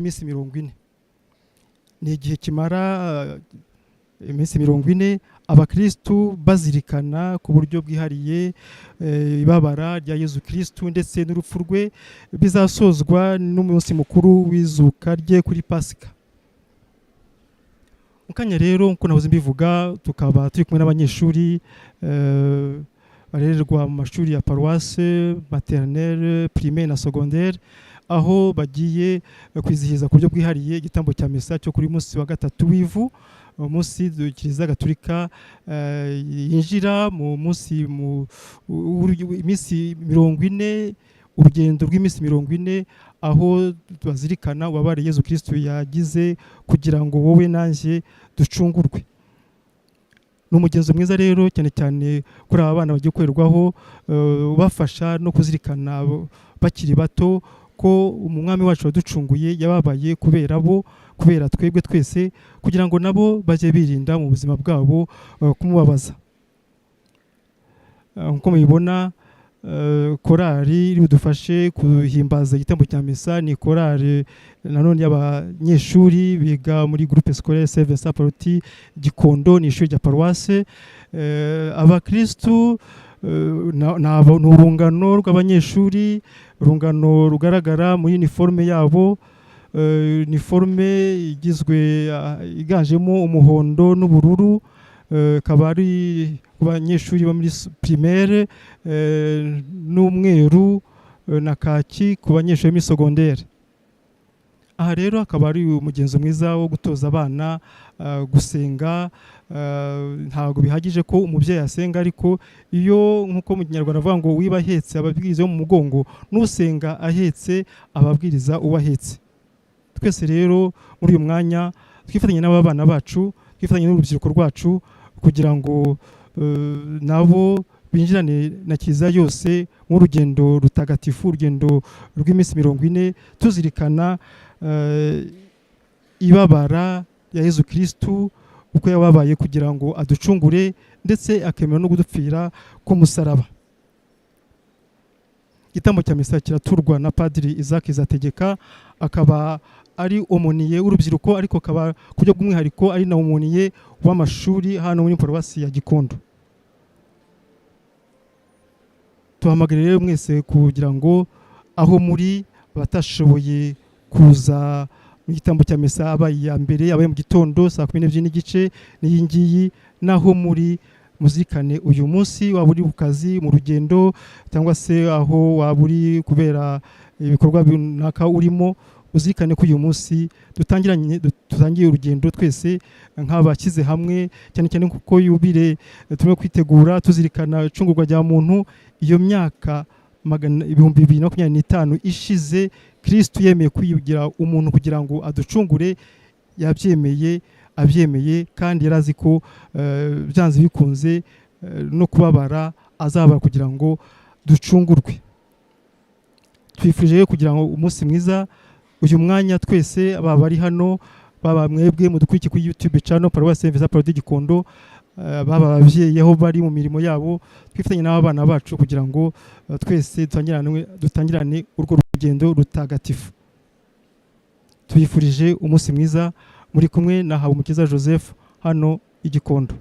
Iminsi 40 ni igihe kimara iminsi 40 abakristu bazirikana ku buryo bwihariye ibabara rya Yezu Kristu ndetse n'urupfu rwe, bizasozwa n'umunsi mukuru w'izuka rye kuri Pasika. Mu kanya rero, nk'uko nahoze mbivuga, tukaba turi kumwe n'abanyeshuri barererwa mu mashuri ya paruwase maternelle, primaire na secondaire, aho bagiye kwizihiza ku buryo bwihariye igitambo cya misa cyo kuri munsi wa gatatu w'ivu, umunsi Kiliziya Gatolika yinjira mu munsi mu iminsi 40, urugendo rw'iminsi 40, aho bazirikana ububabare Yezu Kristu yagize kugira ngo wowe nanjye ducungurwe. Ni umugenzo mwiza rero, cyane cyane kuri aba bana bagiye gukorerwaho, ubafasha no kuzirikana bakiri bato ko umwami wacu waducunguye yababaye kubera bo, kubera twebwe twese, kugira ngo nabo bajye birinda mu buzima bwabo kumubabaza. Nk'uko mubibona, korali iri budufashe guhimbaza igitambo cya misa ni korali nanone y'abanyeshuri biga muri groupe scolaire Saint Vincent Pallotti Gikondo, ni ishuri rya paruwase. Abakristu ni urungano rw'abanyeshuri, urungano rugaragara muri uniforme yabo, uniforme igizwe iganjemo umuhondo n'ubururu, ikaba ari ku banyeshuri bo muri primaire, n'umweru na kaki ku banyeshuri bo muri secondaire. Aha rero akaba ari umugenzo mwiza wo gutoza abana gusenga. Ntabwo bihagije ko umubyeyi asenga, ariko iyo nk'uko mu Kinyarwanda bavuga ngo wiba ahetse ababwiriza yo mu mugongo, n'usenga ahetse ababwiriza uwo ahetse. Twese rero muri uyu mwanya twifatanye n'aba bana bacu, twifatanye n'urubyiruko rwacu, kugira ngo nabo binjirane na Kiliziya yose mu rugendo rutagatifu, urugendo rw'iminsi 40, tuzirikana ibabara rya Yezu Kristu, uko yababaye kugira ngo aducungure, ndetse akemera no kudupfira ku musaraba. Igitambo cya misa kiraturwa na Padiri Isaac Izategeka, akaba ari omoniye w'urubyiruko, ariko akaba ku buryo bw'umwihariko ari na omoniye w'amashuri hano muri paruwasi ya Gikondo. Tuhamagarire rero mwese kugira ngo aho muri abatashoboye kuza mu gitambo cya misa abaye iya mbere, abaye mu gitondo saa 12:30 n'iyi ngiyi, naho muri muzirikane uyu munsi, waba uri ku kazi, mu rugendo, cyangwa se aho waba uri kubera ibikorwa runaka urimo, uzirikane ko uyu munsi dutangiye urugendo twese nk'abashyize hamwe, cyane cyane kuko yubile turimo kwitegura tuzirikana icungurwa rya muntu. Iyo myaka 2025 ishize Kristu yemeye kwigira umuntu kugira ngo aducungure, yabyemeye abyemeye, kandi yari azi ko byanze bikunze no kubabara azabara kugira ngo ducungurwe. Twifuje kugira ngo umunsi mwiza, uyu mwanya twese baba bari hano, baba mwebwe mudukurikiye kuri YouTube channel Paruwasi Saint Vincent Pallotti Gikondo, baba ababyeyi aho bari mu mirimo yabo, twifatanye n'abana bacu kugira ngo twese dutangirane urwo rugendo rutagatifu. Tubifurije umunsi mwiza. Muri kumwe na Habumukiza Joseph hano i Gikondo.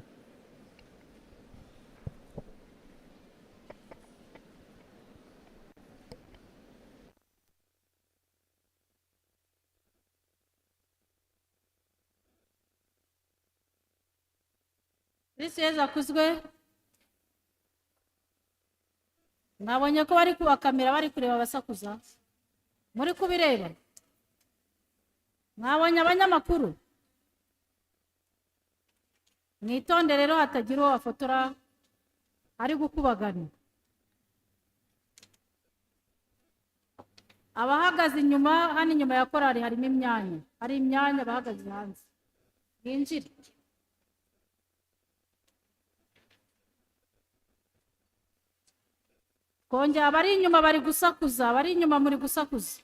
Kristo Yezu akuzwe. Mwabonye ko bari kubakamera, bari kureba abasakuza, muri kubireba. Mwabonye abanyamakuru, mwitonde rero hatagira uwo bafotora ari gukubagana. Abahagaze inyuma hano inyuma ya korali harimo imyanya, hari imyanya abahagaze hanze mwinjire. Kongera abari inyuma bari gusakuza, abari inyuma muri gusakuza.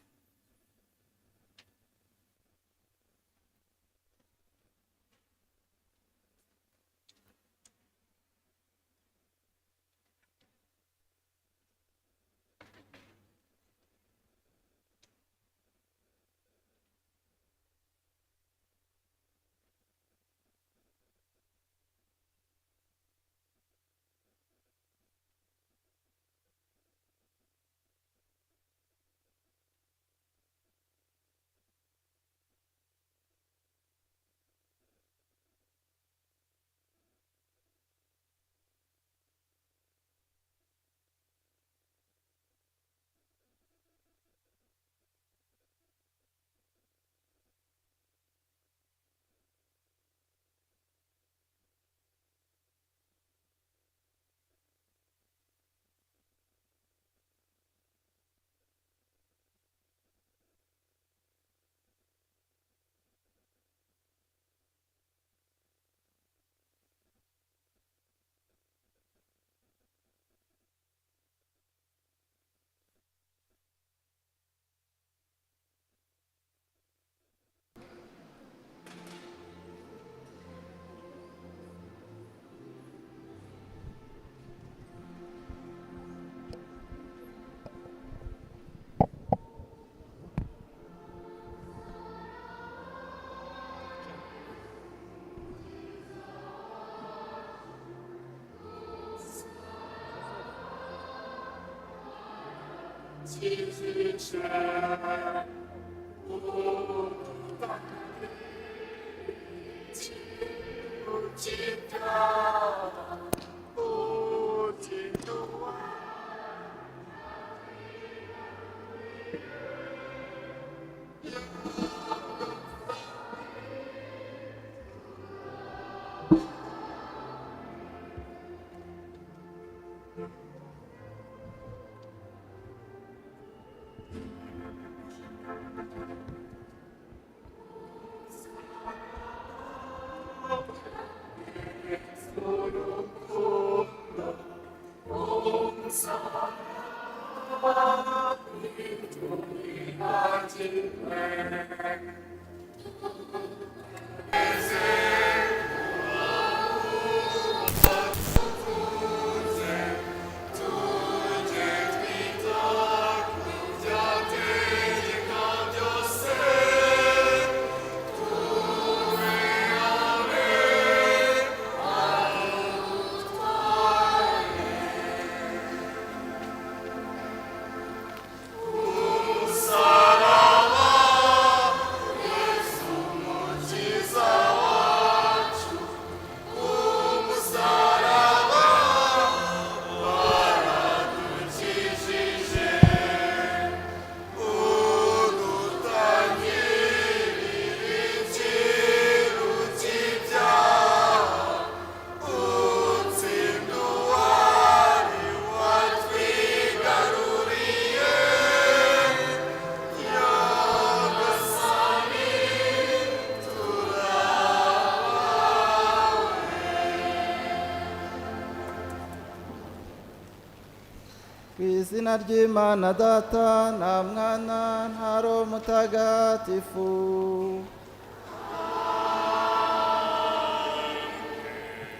Ku izina ry'Imana Data na Mwana na Roho Mutagatifu.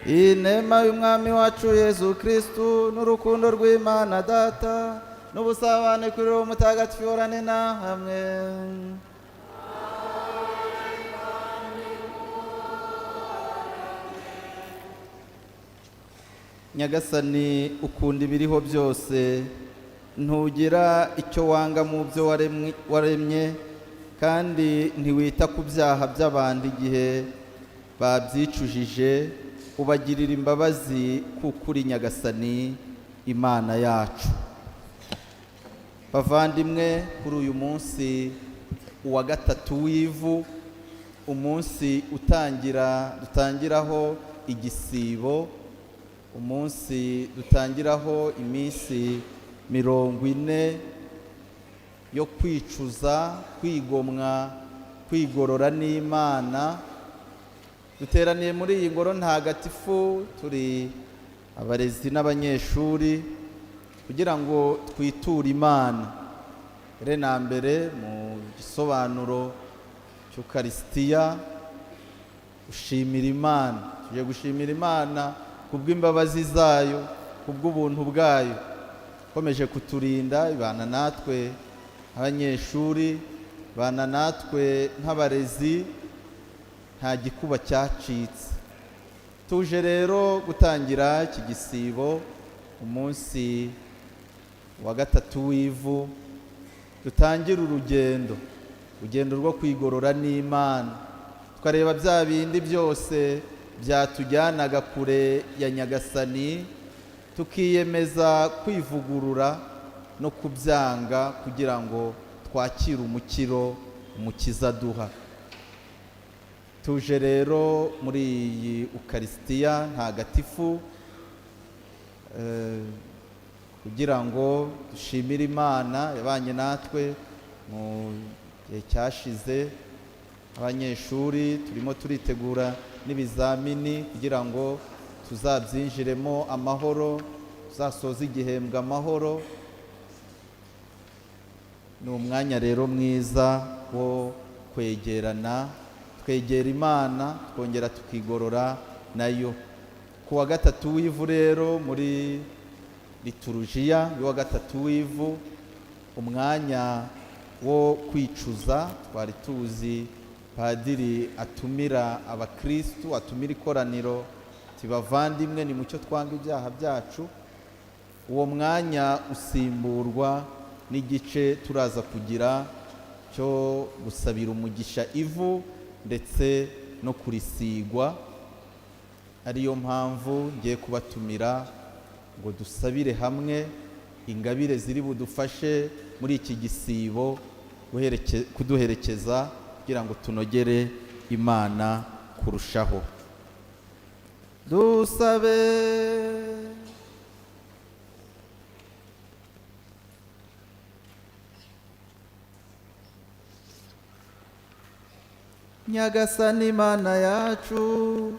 Inema y'Umwami wacu Yezu Kristu n'urukundo rw'Imana Data n'ubusabane kuri Roho Mutagatifu ihorane na hamwe. Nyagasani ukunda ibiriho byose, ntugira icyo wanga mu byo waremye, kandi ntiwita ku byaha by'abandi igihe babyicujije, ubagirira imbabazi kuko uri Nyagasani Imana yacu. Bavandimwe, kuri uyu munsi uwa gatatu w'ivu, umunsi utangira dutangiraho igisibo, umunsi dutangiraho iminsi 40 yo kwicuza, kwigomwa, kwigorora n'Imana. Duteraniye muri iyi ngoro ntagatifu turi abarezi n'abanyeshuri kugira ngo twiture Imana. Mbere na mbere mu gisobanuro cy'Ukarisitiya, gushimira Imana. Tugiye gushimira Imana kubw'imbabazi zayo, kubw'ubuntu bwayo ikomeje kuturinda, ibana natwe abanyeshuri, ibana natwe nk'abarezi, nta gikuba cyacitse. Tuje rero gutangira iki gisibo, umunsi wa gatatu w'ivu, dutangira urugendo, urugendo rwo kwigorora n'Imana, tukareba bya bindi byose byatujyanaga kure ya Nyagasani, tukiyemeza kwivugurura no kubyanga kugira ngo twakire umukiro Umukiza aduha. Tuje rero muri iyi Ukarisitiya ntagatifu kugira ngo dushimire Imana yabanye natwe mu gihe cyashize. Abanyeshuri turimo turitegura n'ibizamini kugira ngo tuzabyinjiremo amahoro, tuzasoze igihembwe amahoro. Ni umwanya rero mwiza wo kwegerana, twegera Imana, twongera tukigorora nayo. Ku wa gatatu w'ivu rero, muri liturujiya y'uwa gatatu w'ivu, umwanya wo kwicuza, twari tuzi padiri atumira abakristu, atumira ikoraniro tibavandimwe ni mucyo twanga ibyaha byacu. Uwo mwanya usimburwa n'igice turaza kugira cyo gusabira umugisha ivu ndetse no kurisigwa. Ariyo mpamvu ngiye kubatumira ngo dusabire hamwe ingabire ziri budufashe muri iki gisibo kuduherekeza kugira ngo tunogere Imana kurushaho. Dusabe. Nyagasani Imana yacu,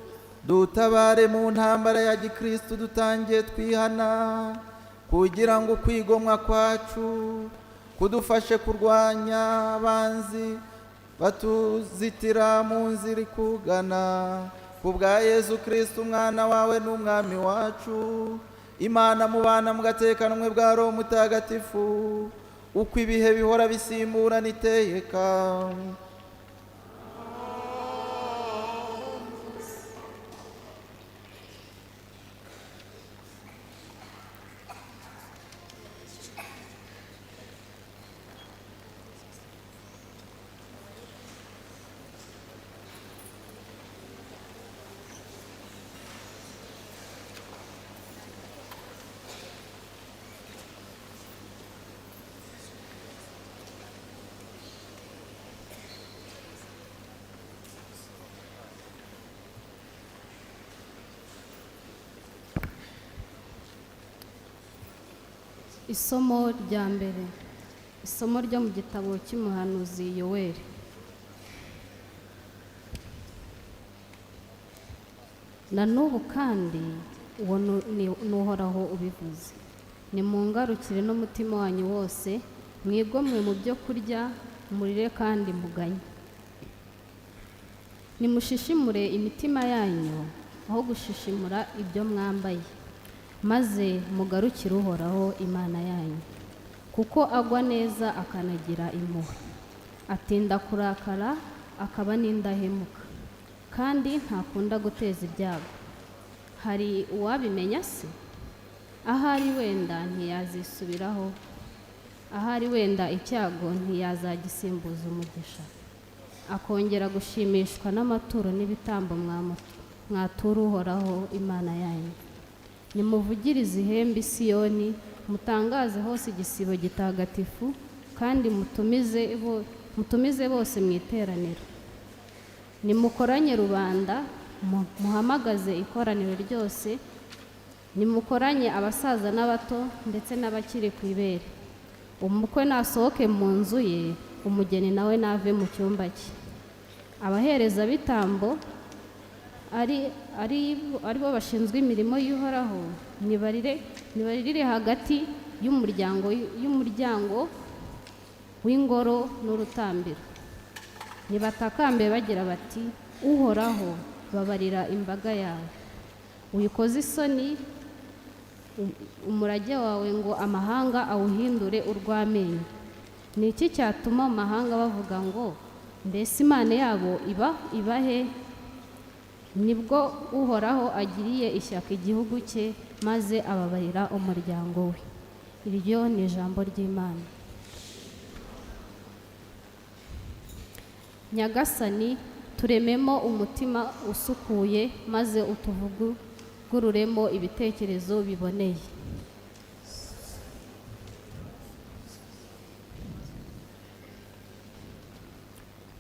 dutabare mu ntambara ya gikristu dutangiye twihana, kugira ngo kwigomwa kwacu kudufashe kurwanya abanzi batuzitira mu nzira ikugana, ku bwa Yezu Kristu umwana wawe n'umwami wacu. Imana mubana mugatekanwe bwa Roho Mutagatifu, uko ibihe bihora bisimburana iteka. Isomo rya mbere, isomo ryo mu gitabo cy'umuhanuzi Yoweri. Na n'ubu kandi uwo ni Uhoraho ubivuze, nimungarukire n'umutima wanyu wose, mwigomwe mu byo kurya, murire kandi muganye. Nimushishimure imitima yanyu aho gushishimura ibyo mwambaye, maze mugarukire Uhoraho Imana yanyu, kuko agwa neza akanagira impuhwe, atinda kurakara akaba n'indahemuka, kandi ntakunda guteza ibyago. Hari uwabimenya se? Ahari wenda ntiyazisubiraho, ahari wenda icyago ntiyazagisimbuza umugisha, akongera gushimishwa n'amaturo n'ibitambo mwatura Uhoraho Imana yanyu. Nimuvugirize ihembe i Siyoni, mutangaze hose igisibo gitagatifu, kandi mutumize bose mu iteraniro. Nimukoranye rubanda, muhamagaze ikoraniro ryose, nimukoranye abasaza n'abato ndetse n'abakiri ku ibere. Umukwe nasohoke mu nzu ye, umugeni nawe nave mu cyumba cye. Abaherezabitambo ari bo bashinzwe imirimo y'Uhoraho, nibaririre hagati y'umuryango w'ingoro n'urutambiro. Nibatakambe bagira bati: Uhoraho, babarira imbaga yawe, uyikoze isoni umurage wawe ngo amahanga awuhindure urw'amenyo. Ni iki cyatuma amahanga bavuga ngo: mbese Imana yabo iba he? Nibwo Uhoraho agiriye ishyaka igihugu cye, maze ababarira umuryango we. Iryo ni ijambo ry'Imana. Nyagasani, turememo umutima usukuye, maze utuvugururemo ibitekerezo biboneye.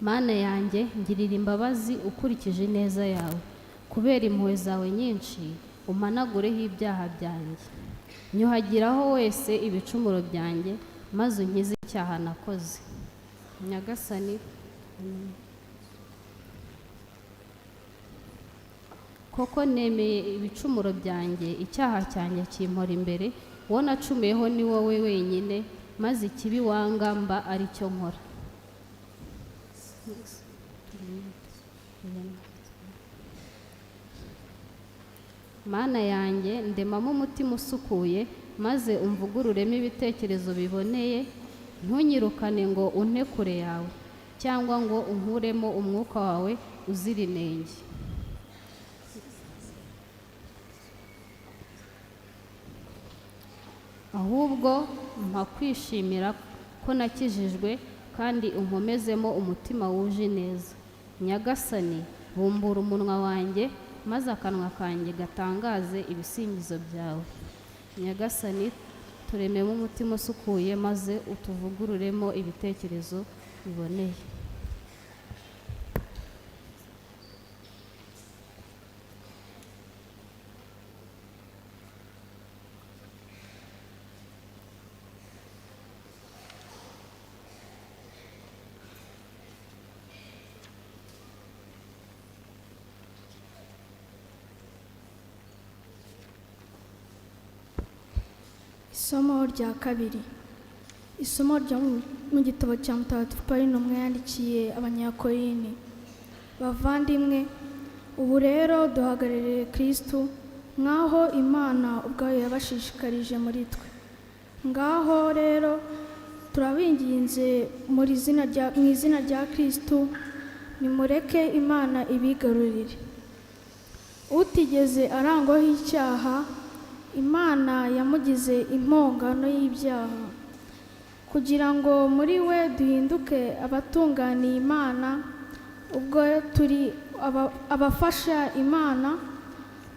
Mana yanjye, ngirira imbabazi ukurikije ineza yawe, kubera impuhwe zawe nyinshi umanagureho ibyaha byanjye. Nyuhagiraho wese ibicumuro byanjye, maze unkize icyaha nakoze. Nyagasani, koko nemeye ibicumuro byanjye, icyaha cyanjye kimpora imbere. Uwo nacumuyeho ni wowe wenyine, maze ikibi wanga mba ari cyo nkora. Mana yanjye, ndemamo umutima usukuye, maze umvugururemo ibitekerezo biboneye. Ntunyirukane ngo unte kure yawe, cyangwa ngo unkuremo umwuka wawe uzira inenge. Ahubwo mpa kwishimira ko nakijijwe, kandi unkomezemo umutima wuje ineza. Nyagasani, bumbura umunwa wanjye, maze akanwa kanjye gatangaze ibisingizo byawe. Nyagasani, turememo umutima usukuye, maze utuvugururemo ibitekerezo biboneye. Isomo rya kabiri. Isomo ryo mu gitabo cya Mutagatifu Pawulo intumwa yandikiye Abanyakorinti. Bavandimwe, ubu rero duhagarariye Kristu nk'aho Imana ubwayo yabashishikarije muri twe. Ngaho rero turabinginze mu izina rya Kristu, nimureke Imana ibigarurire. Utigeze arangwaho icyaha, Imana yamugize impongano y'ibyaha, kugira ngo muri we duhinduke abatunganiye Imana. Ubwo turi abafasha Imana,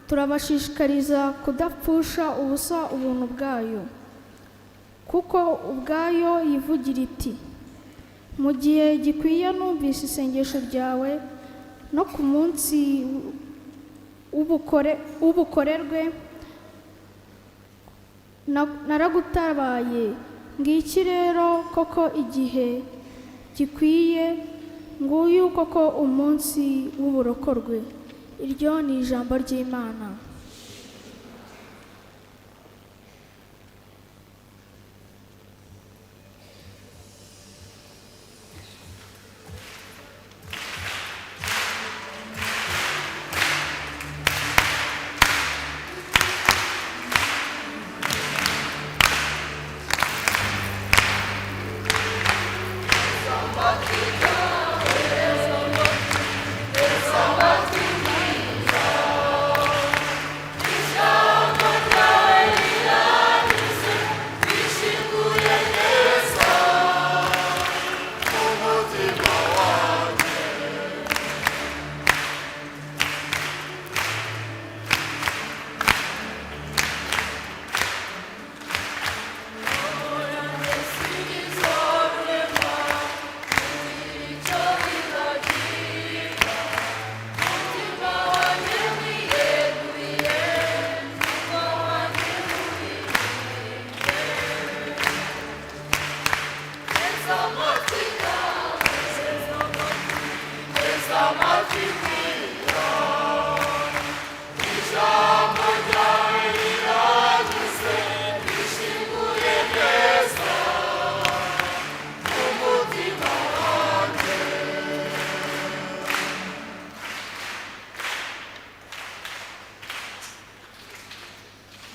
turabashishikariza kudapfusha ubusa ubuntu bwayo, kuko ubwayo yivugira iti: mu gihe gikwiye numvise isengesho ryawe, no ku munsi w'ubukorerwe naragutabaye. Ngiki rero koko igihe gikwiye, nguyu koko umunsi w'uburokorwe. Iryo ni ijambo ry'Imana.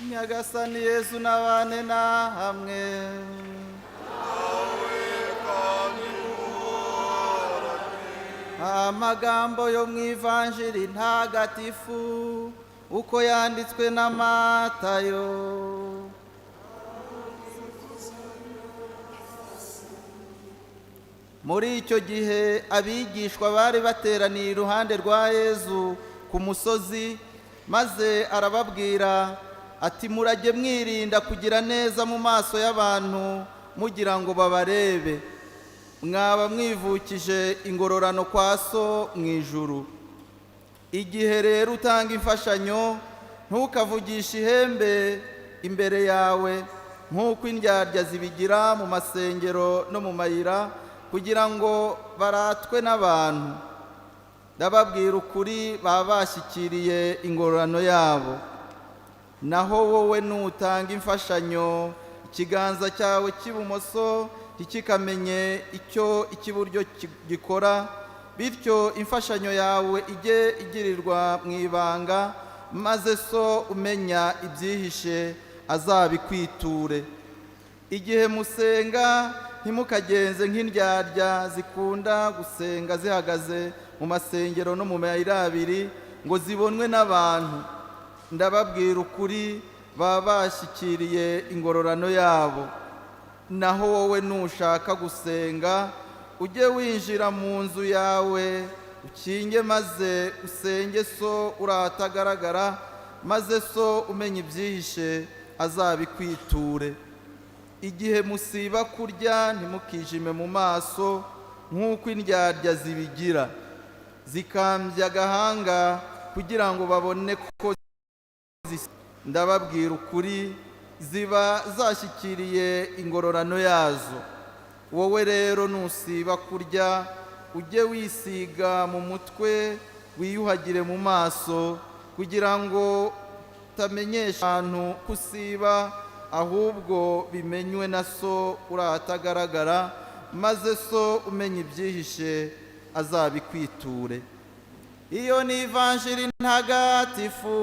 Nyagasani Yezu n'abane na hamwe. Amagambo yo mu Ivanjiri ntagatifu uko yanditswe na Matayo. Muri icyo gihe abigishwa bari bateraniye iruhande rwa Yezu ku musozi, maze arababwira ati: murajye mwirinda kugira neza mu maso y'abantu mugira ngo babarebe, mwaba mwivukije ingororano kwa So mu ijuru. Igihe rero utanga imfashanyo, ntukavugishe ihembe imbere yawe nk'uko indyarya zibigira mu masengero no mu mayira, kugira ngo baratwe n'abantu. Ndababwira ukuri, baba bashyikiriye ingororano yabo. Naho wowe nutanga imfashanyo, ikiganza cyawe cy'ibumoso ntikikamenye icyo icy'iburyo gikora, bityo imfashanyo yawe ijye igirirwa mu ibanga, maze So umenya ibyihishe azabikwiture. Igihe musenga ntimukagenze nk'indyarya zikunda gusenga zihagaze mu masengero no mu mayira abiri ngo zibonwe n'abantu. Ndababwira ukuri, Baba bashyikiriye ingororano yabo. Naho wowe, nushaka gusenga, ujye winjira mu nzu yawe, ukinge, maze usenge So uri ahatagaragara, maze So umenya ibyihishe azabikwiture. Igihe musiba kurya, ntimukijime mu maso nk'uko indyarya zibigira, zikambya agahanga kugira ngo babone ko. Ndababwira ukuri, ziba zashyikiriye ingororano yazo. Wowe rero, nusiba kurya, ujye wisiga mu mutwe, wiyuhagire mu maso, kugira ngo utamenyesha abantu ko usiba, ahubwo bimenywe na So uri ahatagaragara, maze So umenya ibyihishe azabikwiture. Iyo ni Ivanjiri Ntagatifu.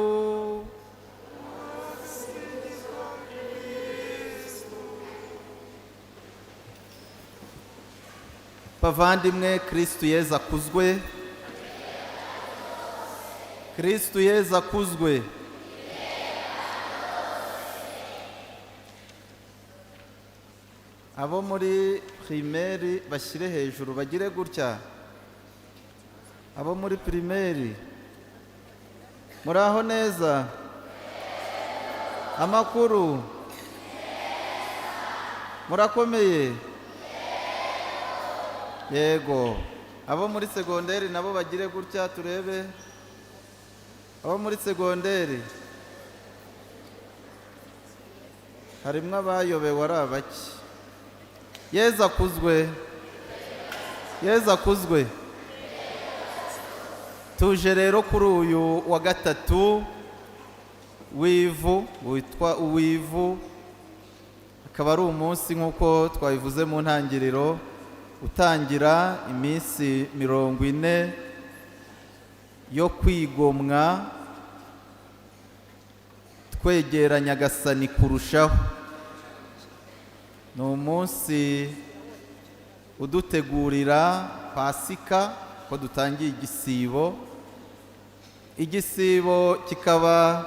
Bavandimwe, Kirisitu Yezu akuzwe! Kirisitu Yezu akuzwe! Abo muri primaire bashyire hejuru, bagire gutya. Abo muri primaire, muraho neza? Amakuru? Murakomeye? Yego. Abo muri segonderi nabo bagire gutya turebe. Abo muri segonderi, harimo abayobewe, ari abaki. Yezu akuzwe! Yezu akuzwe! Tuje rero kuri uyu wa gatatu w'ivu, witwa uw'ivu, akaba ari umunsi, nk'uko twabivuze mu ntangiriro, utangira iminsi 40 yo kwigomwa, twegera Nyagasani kurushaho. Ni umunsi udutegurira Pasika, ko dutangiye igisibo. Igisibo kikaba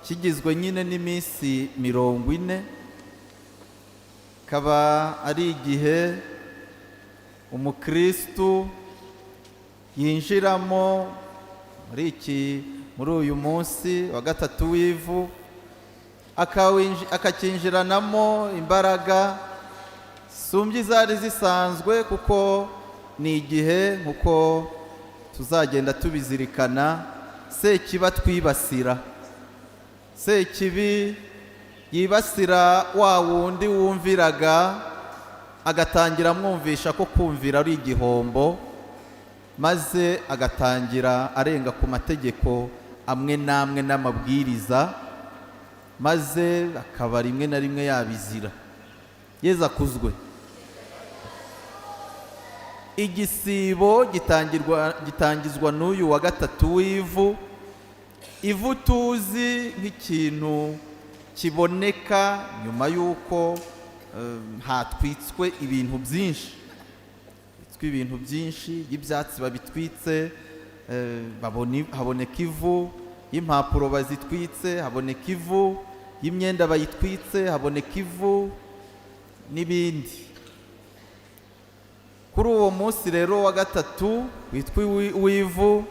kigizwe nyine n'iminsi 40, kaba ari igihe umukristu yinjiramo muri uyu munsi wa gatatu w'ivu, akakinjiranamo imbaraga sumbye izari zisanzwe, kuko ni igihe, nk'uko tuzagenda tubizirikana, Sekibi twibasira. Sekibi yibasira wa wundi wumviraga, agatangira amwumvisha ko kumvira ari igihombo, maze agatangira arenga ku mategeko amwe n'amwe n'amabwiriza, maze akaba rimwe na rimwe yabizira. Yezu akuzwe! Igisibo gitangizwa n'uyu wa gatatu w'ivu. Ivu tuzi nk'ikintu kiboneka nyuma y'uko hatwitswe ibintu byinshi, hatwitswe ibintu byinshi y'ibyatsi babitwitse, haboneka ivu, y'impapuro bazitwitse haboneka ivu, y'imyenda bayitwitse haboneka ivu, n'ibindi. Kuri uwo munsi rero wa gatatu witwa uw'ivu,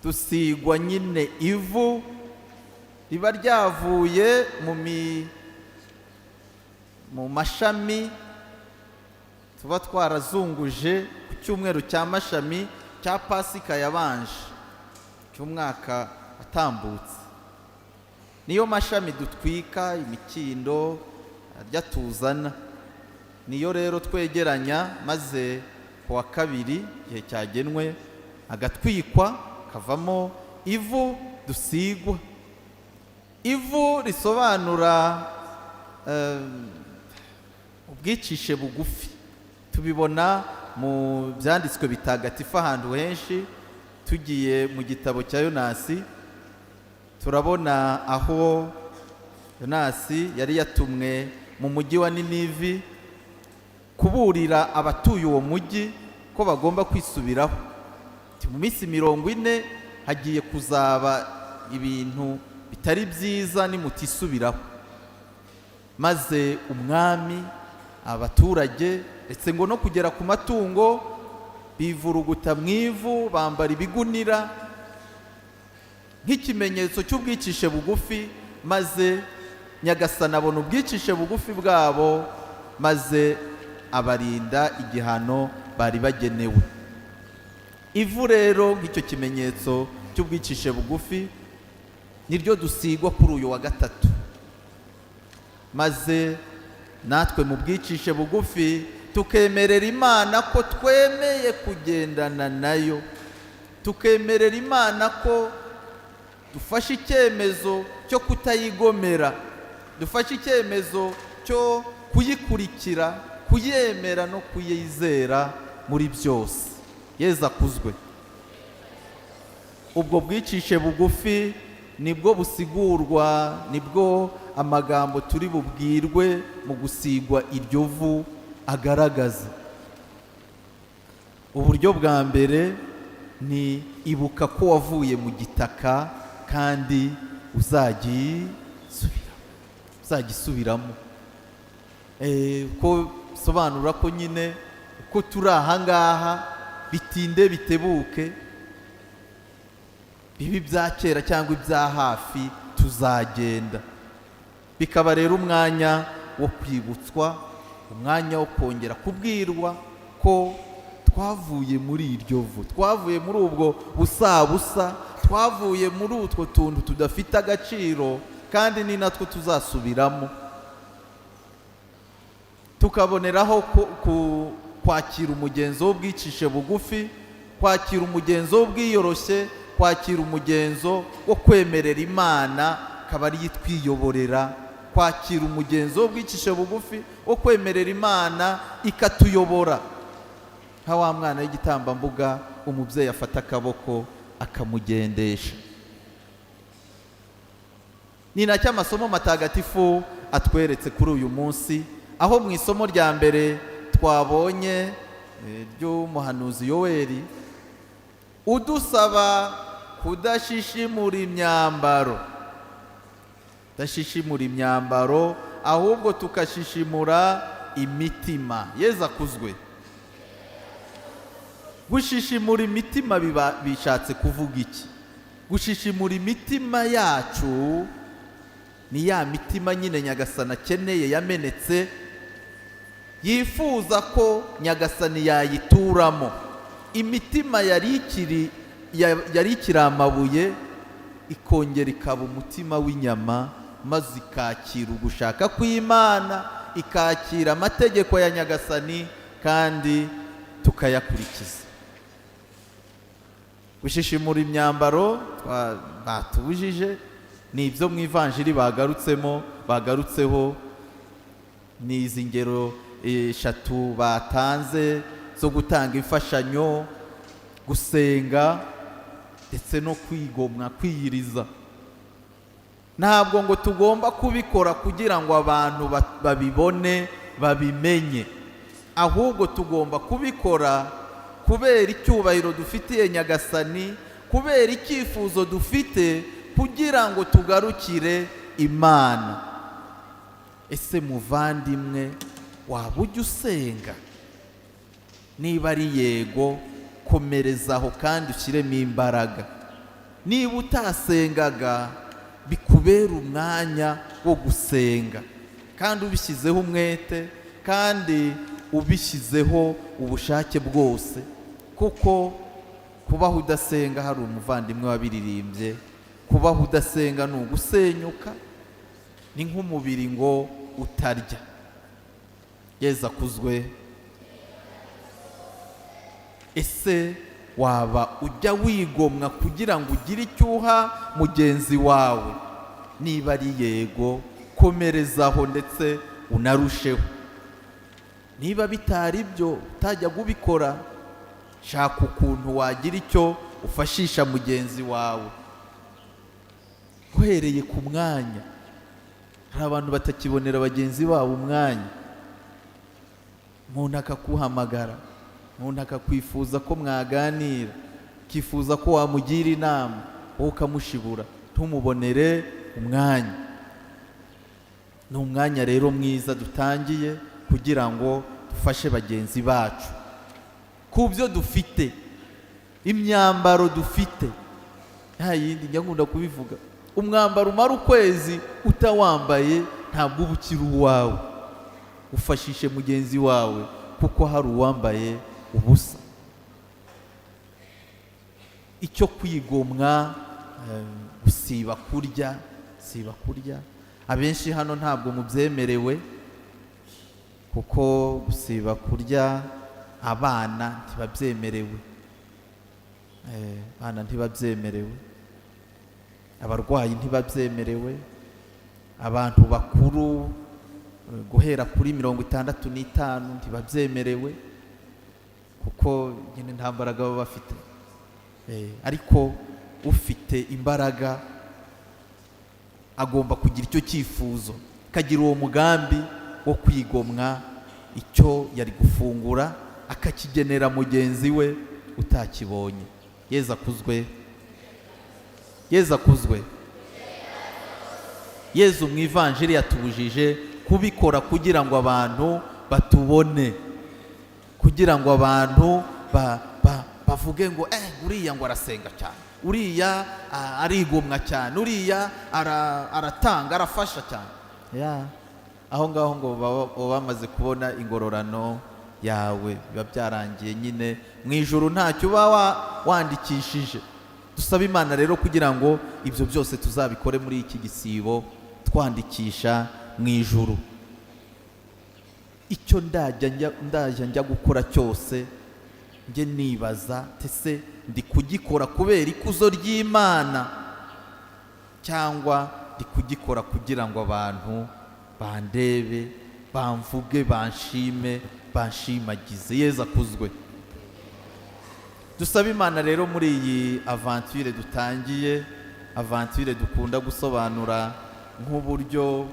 dusigwa nyine ivu riba ryavuye mu mashami tuba twarazunguje ku cyumweru cya mashami cya Pasika yabanje, cy'umwaka watambutse. Niyo mashami dutwika, imikindo arya tuzana, niyo rero twegeranya, maze ku wa kabiri, igihe cyagenwe, agatwikwa, kavamo ivu dusigwa. Ivu risobanura ubwicishe bugufi. Tubibona mu byanditswe bitagatifu ahantu henshi. Tugiye mu gitabo cya Yonasi, turabona aho Yonasi yari yatumwe mu mujyi wa Ninivi kuburira abatuye uwo mujyi ko bagomba kwisubiraho. Ati, mu minsi 40 hagiye kuzaba ibintu bitari byiza nimutisubiraho. Maze umwami, abaturage, ndetse ngo no kugera ku matungo, bivuruguta mu ivu, bambara ibigunira nk'ikimenyetso cy'ubwicishe bugufi. Maze Nyagasani abona ubwicishe bugufi bwabo, maze abarinda igihano bari bagenewe. Ivu rero nk'icyo kimenyetso cy'ubwicishe bugufi niryo dusigwa kuri uyu wa gatatu, maze natwe mu bwicishe bugufi tukemerera Imana ko twemeye kugendana nayo, tukemerera Imana ko dufashe icyemezo cyo kutayigomera, dufashe icyemezo cyo kuyikurikira, kuyemera no kuyizera muri byose. Yezu akuzwe. Ubwo bwicishe bugufi nibwo busigurwa, nibwo amagambo turi bubwirwe mu gusigwa iryo vu agaragaza. Uburyo bwa mbere ni ibuka ko wavuye mu gitaka kandi uzagisubiramo. Ko bisobanura ko nyine uko turi aha ngaha bitinde bitebuke, bibi bya kera cyangwa ibya hafi, tuzagenda. Bikaba rero umwanya wo kwibutswa, umwanya wo kongera kubwirwa ko twavuye muri iryo vu, twavuye muri ubwo busabusa, twavuye muri utwo tuntu tudafite agaciro, kandi ni natwo tuzasubiramo. Tukaboneraho kwakira umugenzo w'ubwicishe bugufi, kwakira umugenzo w'ubwiyoroshye, kwakira umugenzo wo kwemerera Imana akaba ariyo itwiyoborera, kwakira umugenzo w'ubwicishe bugufi wo kwemerera Imana ikatuyobora, nka wa mwana w'igitambambuga umubyeyi afata akaboko akamugendesha. Ni nacyo amasomo matagatifu atweretse kuri uyu munsi, aho mu isomo rya mbere twabonye ry'umuhanuzi Yoweri udusaba kudashishimura imyambaro, kudashishimura imyambaro, ahubwo tukashishimura imitima. Yezu akuzwe. Gushishimura imitima bishatse kuvuga iki? Gushishimura imitima yacu ni ya mitima nyine Nyagasani akeneye, yamenetse, yifuza ko Nyagasani yayituramo. Imitima yari ikiri amabuye ikongera ikaba umutima w'inyama, maze ikakira ugushaka kw'Imana, ikakira amategeko ya Nyagasani kandi tukayakurikiza. Gushishimura imyambaro batubujije ni ibyo mu ivanjiri bagarutseho, ni izi ngero eshatu batanze zo gutanga imfashanyo, gusenga ndetse no kwigomwa, kwiyiriza. Ntabwo ngo tugomba kubikora kugira ngo abantu babibone, babimenye, ahubwo tugomba kubikora kubera icyubahiro dufitiye Nyagasani, kubera icyifuzo dufite kugira ngo tugarukire Imana. Ese muvandimwe, waba ujya usenga? Niba ari yego, komerezaho kandi ushyiremo imbaraga. Niba utasengaga, bikubera umwanya wo gusenga, kandi ubishyizeho umwete, kandi ubishyizeho ubushake bwose, kuko kubaho udasenga, hari umuvandimwe wabiririmbye, kubaho udasenga ni ugusenyuka, ni nk'umubiri ngo utarya. Yezu akuzwe. Ese waba ujya wigomwa kugira ngo ugire icyo uha mugenzi wawe? Niba ari yego, komerezaho ndetse unarusheho. Niba bitari byo, utajya ubikora, shaka ukuntu wagira icyo ufashisha mugenzi wawe uhereye ku mwanya. Hari abantu batakibonera bagenzi babo umwanya. Umuntu akakuhamagara, umuntu akakwifuza ko mwaganira, akifuza ko wamugira inama, wowe ukamushibura. ntumubonere umwanya. Ni umwanya rero mwiza dutangiye kugira ngo dufashe bagenzi bacu ku byo dufite, imyambaro dufite. Nta yindi, njya nkunda kubivuga, umwambaro umara ukwezi utawambaye ntabwo uba ukiri uwawe. Ufashishe mugenzi wawe kuko hari uwambaye ubusa. Icyo kwigomwa, gusiba kurya, siba kurya, abenshi hano ntabwo mubyemerewe, kuko gusiba kurya abana ntibabyemerewe. Abana ntibabyemerewe, abarwayi ntibabyemerewe, abantu bakuru guhera kuri 65 ntibabyemerewe, kuko nyine nta mbaraga baba bafite. Ariko ufite imbaraga agomba kugira icyo cyifuzo, akagira uwo mugambi wo kwigomwa icyo yari gufungura akakigenera mugenzi we utakibonye. Yezu akuzwe, Yezu akuzwe. Yezu mu ivanjiri yatubujije kubikora kugira ngo abantu batubone, kugira ngo abantu bavuge ngo uriya ngo arasenga cyane, uriya arigomwa cyane, uriya aratanga, arafasha cyane. Aho ngaho ngo baba bamaze kubona ingororano yawe, biba byarangiye nyine mu ijuru ntacyo uba wandikishije. Dusaba Imana rero kugira ngo ibyo byose tuzabikore muri iki gisibo twandikisha mu ijuru. Icyo ndajya njya gukora cyose njye nibaza, ese ndi kugikora kubera ikuzo ry'Imana cyangwa ndi kugikora kugira ngo abantu bandebe, bamvuge, banshime, banshimagize? Yezu akuzwe. Dusaba Imana rero muri iyi aventure dutangiye, aventure dukunda gusobanura nk'uburyo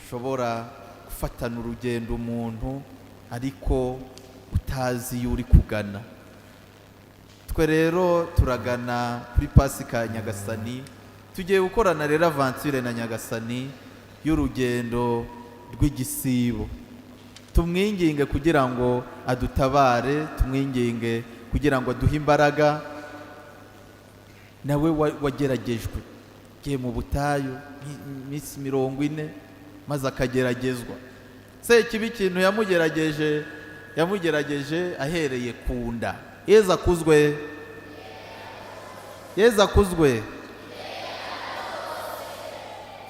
ushobora gufatana urugendo umuntu ariko utazi iyo uri kugana. Twe rero turagana kuri Pasika ya Nyagasani, tugiye gukorana rero aventure na Nyagasani y'urugendo rw'igisibo. Tumwinginge kugira ngo adutabare, tumwinginge kugira ngo aduhe imbaraga. Nawe wageragejwe, agiye mu butayu iminsi 40 maze akageragezwa. Sekibi ikintu yamugerageje ahereye ku nda. Yezu akuzwe, Yezu akuzwe.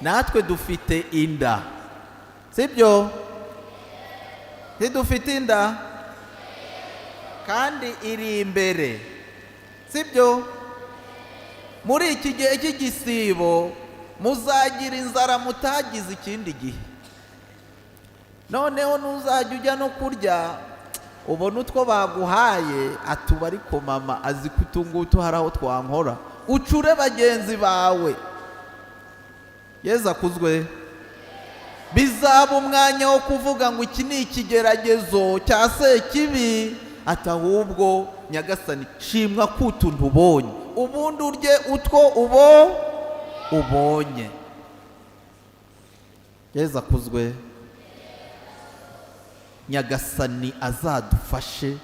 Natwe dufite inda, sibyo? Ntidufite inda kandi iri imbere, sibyo? Muri iki gihe cy'igisibo muzagira inzara mutagize ikindi gihe. Noneho ntuzajya ujya no kurya ubona utwo baguhaye, atuba ariko mama azi ko utu ngutu hari aho twankora, ucure bagenzi bawe. Yezu akuzwe. Bizaba umwanya wo kuvuga ngo iki ni ikigeragezo cya Sekibi, ati ahubwo Nyagasani shimwa ko utuntu ubonye, ubundi urye utwo ubonye. Yezu akuzwe. Nyagasani azadufashe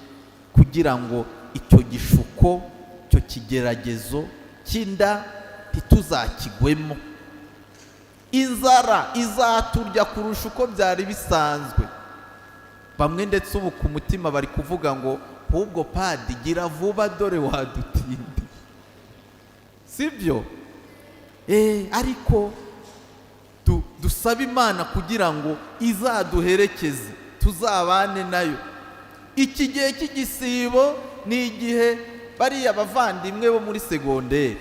kugira ngo icyo gishuko, icyo kigeragezo cy'inda ntituzakigwemo. Inzara izaturya kurusha uko byari bisanzwe. Bamwe ndetse ubu ku mutima bari kuvuga ngo ahubwo padi gira vuba dore wadutindiye, sibyo? Ariko dusaba Imana kugira ngo izaduherekeze, tuzabane nayo. Iki gihe cy'igisibo ni igihe bariya bavandimwe bo muri segonderi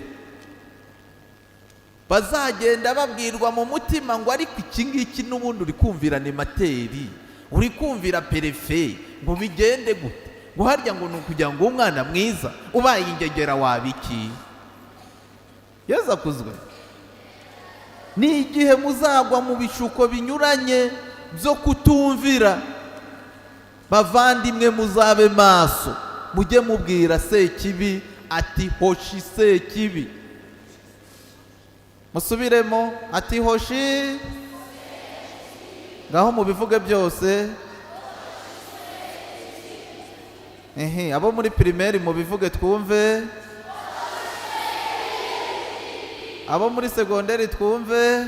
bazagenda babwirwa mu mutima ngo ariko iki ngiki n'ubundi uri kumvira animateri, uri kumvira perefe, ngo bigende gute, ngo harya ngo ni ukugira ngo umwana mwiza ubaye ingegera wabiki. Yezu akuzwe. Ni igihe muzagwa mu bishuko binyuranye byo kutumvira. Bavandimwe muzabe maso, mujye mubwira Sekibi ati hoshi Sekibi. Musubiremo ati hoshi. Ngaho mubivuge byose. Ehe, abo muri primaire mubivuge twumve, abo muri segonderi twumve.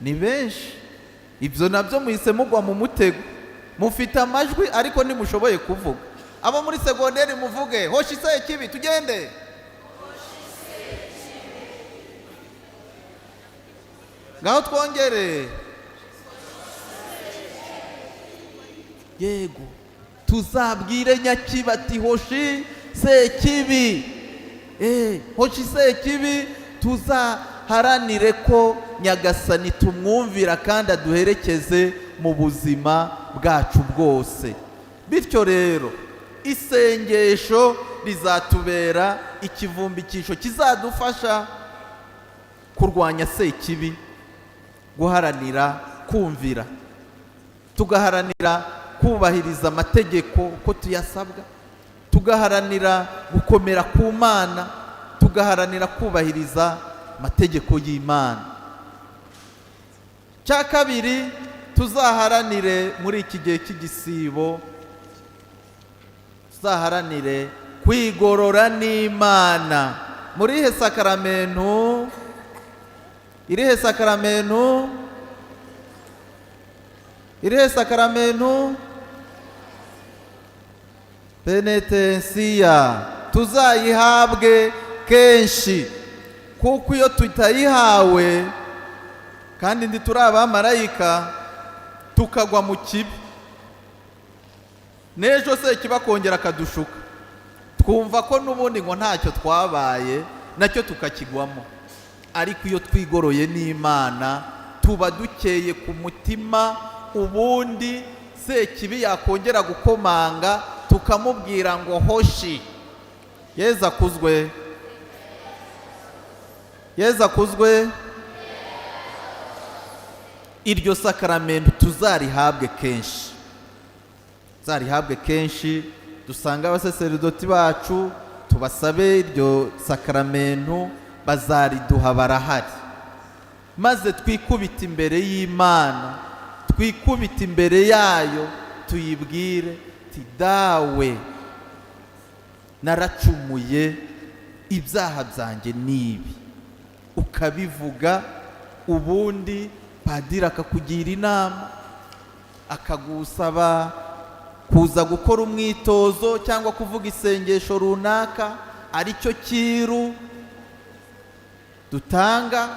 Ni benshi. Ibyo nabyo muhise mugwa mu mutego. Mufite amajwi ariko ntimushoboye kuvuga. Abo muri segonderi muvuge hoshi sekibi, tugende. Ngaho twongere. Yego, tuzabwire Nyakibi ati hoshi sekibi. Hoshi sekibi. Tuzaharanire ko Nyagasani tumwumvira kandi aduherekeze mu buzima bwacu bwose. Bityo rero isengesho rizatubera ikivumbikisho kizadufasha kurwanya sekibi, guharanira kumvira, tugaharanira kubahiriza amategeko uko tuyasabwa, tugaharanira gukomera ku Mana, tugaharanira kubahiriza amategeko y'Imana. Cya kabiri tuzaharanire muri iki gihe cy'igisibo, tuzaharanire kwigorora n'Imana. Muri ihe sakaramentu? Irihe sakaramentu? Irihe sakaramentu? Penetensiya. Tuzayihabwe kenshi, kuko iyo tutayihawe kandi ndi turi abamarayika tukagwa mu kibi, n'ejo se kibakongera akadushuka, twumva ko n'ubundi ngo ntacyo twabaye, nacyo tukakigwamo. Ariko iyo twigoroye n'Imana tuba dukeye ku mutima, ubundi sekibi yakongera gukomanga tukamubwira ngo hoshi. Yezu akuzwe, Yezu akuzwe. Iryo sakaramentu tuzarihabwe kenshi, tuzarihabwe kenshi. Dusanga abasaseridoti bacu tubasabe iryo sakaramentu, bazariduha, barahari. Maze twikubite imbere y'Imana, twikubite imbere yayo, tuyibwire ti dawe naracumuye, ibyaha byanjye nibi. Ukabivuga, ubundi padiri akakugira inama, akagusaba kuza gukora umwitozo cyangwa kuvuga isengesho runaka, aricyo kiru dutanga.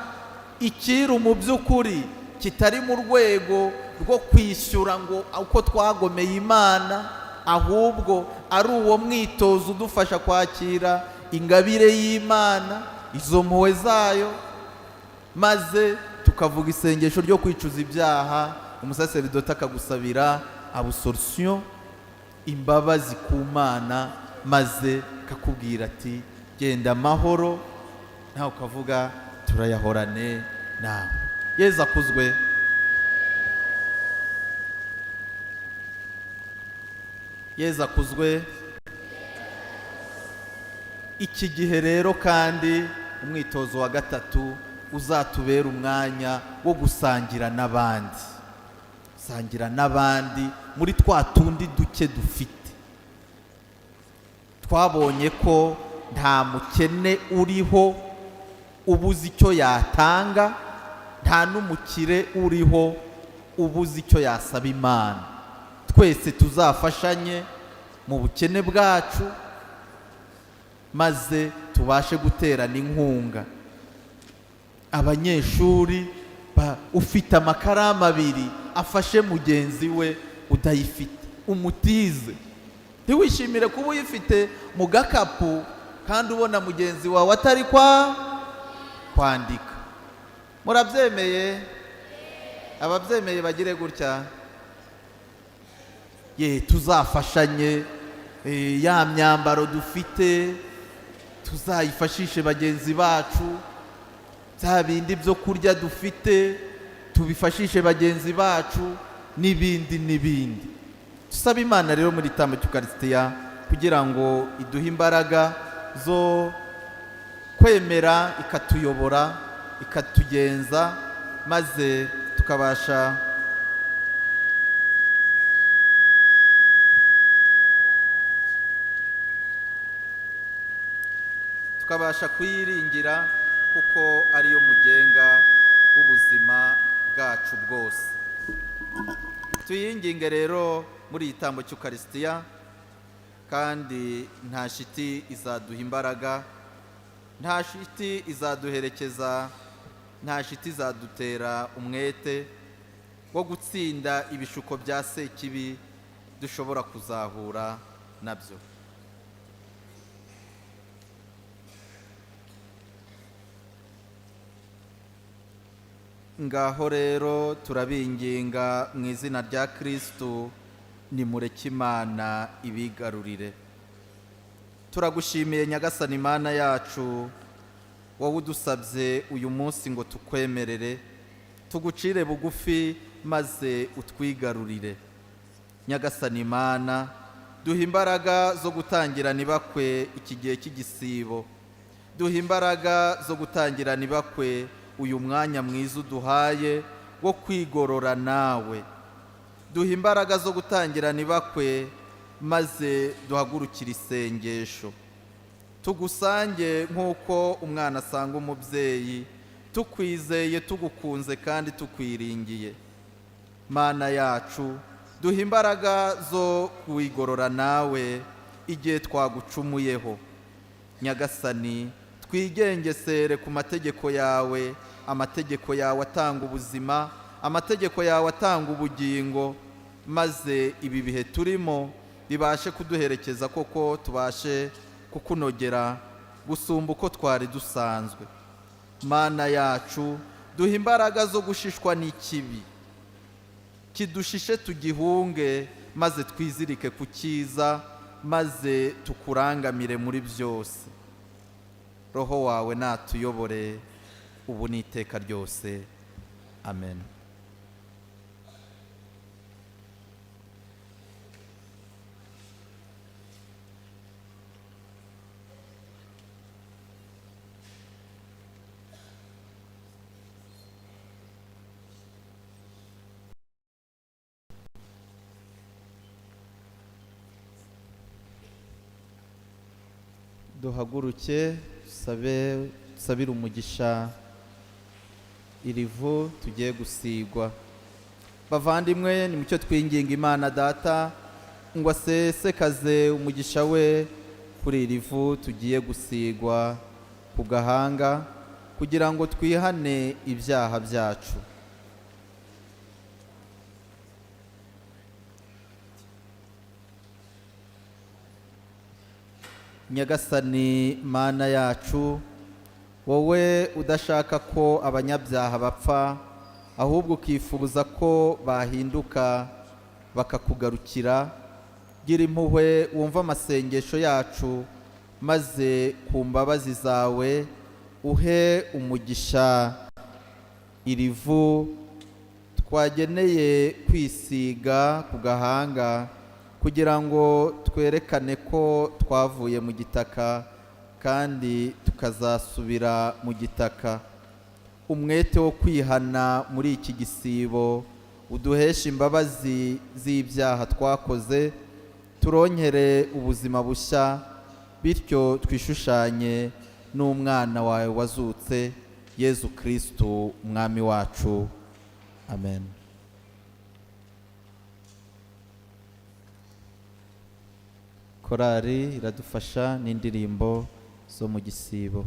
Ikiru mu by'ukuri kitari mu rwego rwo kwishyura ngo uko twagomeye Imana, ahubwo ari uwo mwitozo udufasha kwakira ingabire y'Imana, izo mpuhwe zayo, maze tukavuga isengesho ryo kwicuza ibyaha, umusaseridoti akagusabira absolution, imbabazi ku Mana, maze kakubwira ati genda amahoro, nawe ukavuga turayahorane nawe. Yezu akuzwe. Yezu akuzwe. Iki gihe rero kandi umwitozo wa gatatu uzatubera umwanya wo gusangira n'abandi, sangira n'abandi muri twa tundi duke dufite. Twabonye ko nta mukene uriho ubuze icyo yatanga, nta n'umukire uriho ubuze icyo yasaba Imana. Twese tuzafashanye mu bukene bwacu, maze tubashe guterana inkunga. Abanyeshuri ufite amakaramu abiri afashe mugenzi we udayifite, umutize. Ntiwishimire kuba uyifite mu gakapu kandi ubona mugenzi wawe atari kwa kwandika. Murabyemeye? Ababyemeye bagire gutya. Ye, tuzafashanye, ya myambaro dufite tuzayifashishe bagenzi bacu, bya bindi byo kurya dufite tubifashishe bagenzi bacu, n'ibindi n'ibindi. Tusaba Imana rero muri igitambo cy'Ukarisitiya kugira ngo iduhe imbaraga zo Kwemera ikatuyobora, ikatugenza, maze tukabasha kuyiringira, kuko ariyo mugenga w'ubuzima bwacu bwose. Tuyinginge rero muri iyi gitambo cy'Ukarisitiya, kandi nta shiti izaduha imbaraga, nta shiti izaduherekeza, nta shiti izadutera umwete wo gutsinda ibishuko bya sekibi dushobora kuzahura nabyo. Ngaho rero turabinginga mu izina rya Kristu, nimureke Imana ibigarurire. Turagushimiye Nyagasani Imana yacu, wowe udusabye uyu munsi ngo tukwemerere tugucire bugufi maze utwigarurire. Nyagasani Imana, duha imbaraga zo gutangirana ibakwe iki gihe cy'igisibo, duha imbaraga zo gutangirana ibakwe uyu mwanya mwiza uduhaye wo kwigorora nawe, duha imbaraga zo gutangirana ibakwe maze duhagurukire isengesho, tugusange nk'uko umwana asanga umubyeyi, tukwizeye, tugukunze kandi tukwiringiye. Mana yacu, duha imbaraga zo kwigorora nawe igihe twagucumuyeho. Nyagasani, twigengesere ku mategeko yawe, amategeko yawe atanga ubuzima, amategeko yawe atanga ubugingo, maze ibi bihe turimo bibashe kuduherekeza koko, tubashe kukunogera gusumba uko twari dusanzwe. Mana yacu, duha imbaraga zo gushishwa n'ikibi, kidushishe tugihunge, maze twizirike ku cyiza, maze tukurangamire muri byose. Roho wawe natuyobore ubu n'iteka ryose. Amen. Duhaguruke dusabe, dusabire umugisha iri vu tugiye gusigwa. Bavandimwe, ni mucyo twinginga Imana Data ngo asesekaze umugisha we kuri iri vu tugiye gusigwa ku gahanga, kugira ngo twihane ibyaha byacu. Nyagasani Mana yacu, wowe udashaka ko abanyabyaha bapfa, ahubwo ukifuza ko bahinduka bakakugarukira, gira impuhwe wumve amasengesho yacu, maze ku mbabazi zawe uhe umugisha iri vu twageneye kwisiga ku gahanga, kugira ngo twerekane ko twavuye mu gitaka kandi tukazasubira mu gitaka. Umwete wo kwihana muri iki gisibo uduheshe imbabazi z'ibyaha twakoze, turonkere ubuzima bushya, bityo twishushanye n'umwana wawe wazutse, Yezu Kristu Umwami wacu. Amen. Korali iradufasha n'indirimbo zo mu gisibo.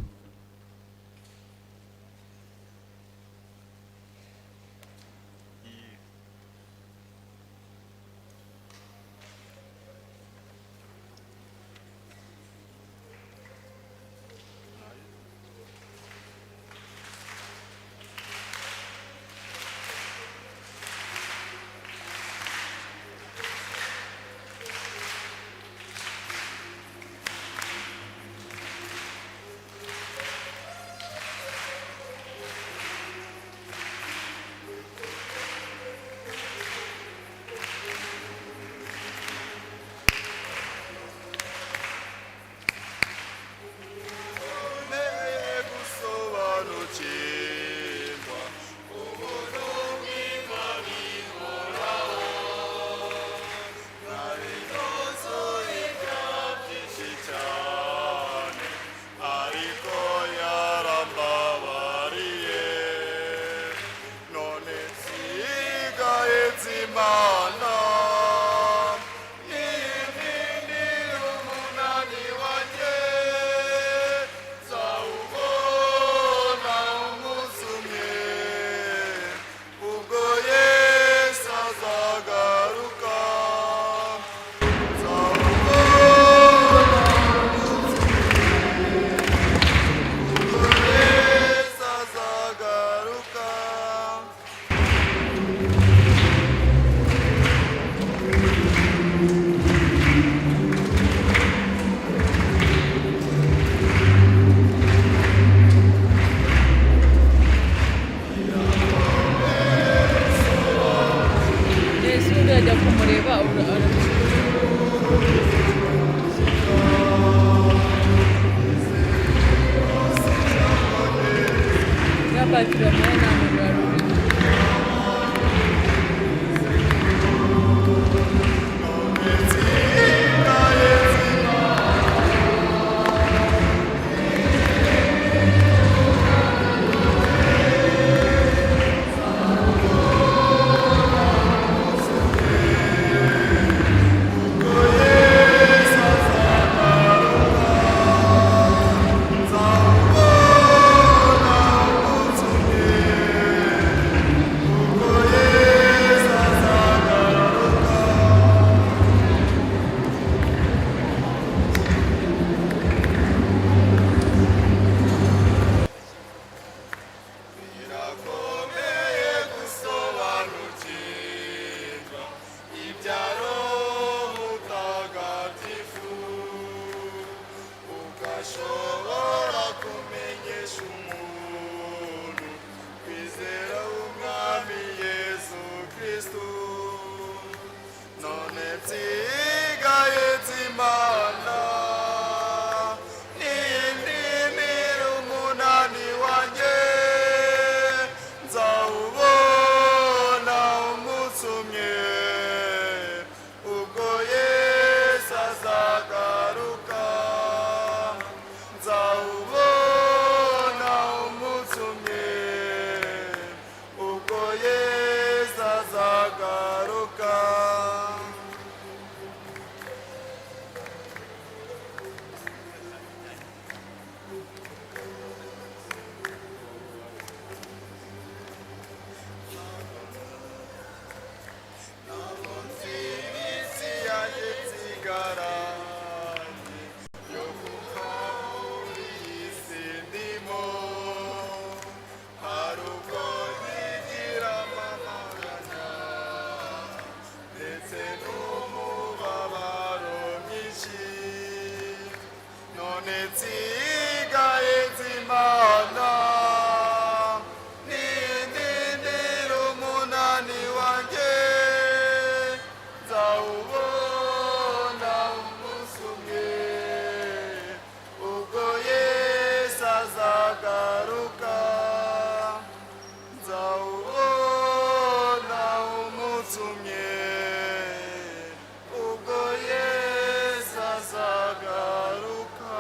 Ntashobora kumenyesha umuntu kwizera Umwami Yesu Kristu. None nsigaye nzimana nindinira umunani wanjye, nzawubona umunsi umwe ubwo Yesu azagaruka. Nzawubona umunsi umwe ubwo Yesu azagaruka. Iminsi yanjye nsigaranye yo kuva muri iyi si ndimo, hari ubwo nkigira amamaganya ndetse n'umubabaro mwinshi. None nsigaye nzimana nindindira umunani wanjye, nzawubona umunsi umwe ubwo Yesu azagaruka. Nzawubona umunsi umwe ubwo Yesu azagaruka.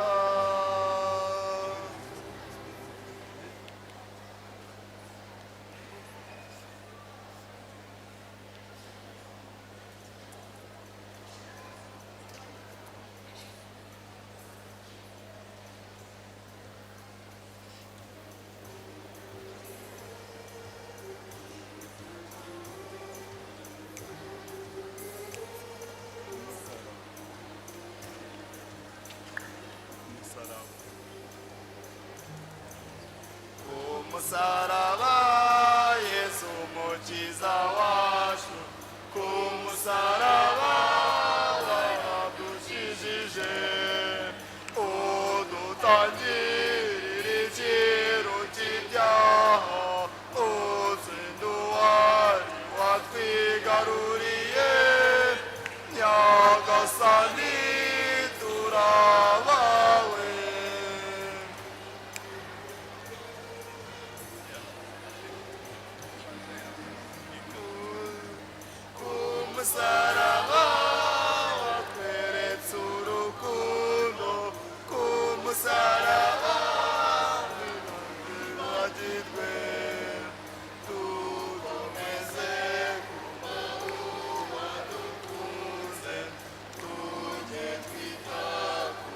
Ku musaraba Yesu Umukiza wacu, ku musaraba waradukijije, udutangirira iciro cy'ibyaha, utsinda uwari watwigaruriye. Nyagasani, turabawe. Ku musaraba watweretse urukundo, ku musaraba ntibagirwe, dukomeze kuba dukunze, tujye twita ku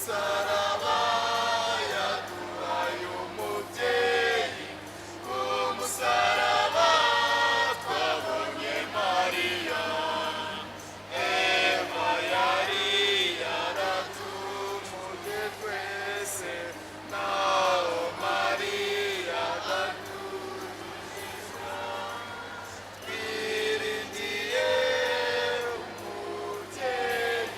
musaraba yaduhaye umubyeyi, ku musaraba twabonye Mariya. Eva yari yaratumuye twese, naho Mariya agatukiza. Twiringiye umubyeyi.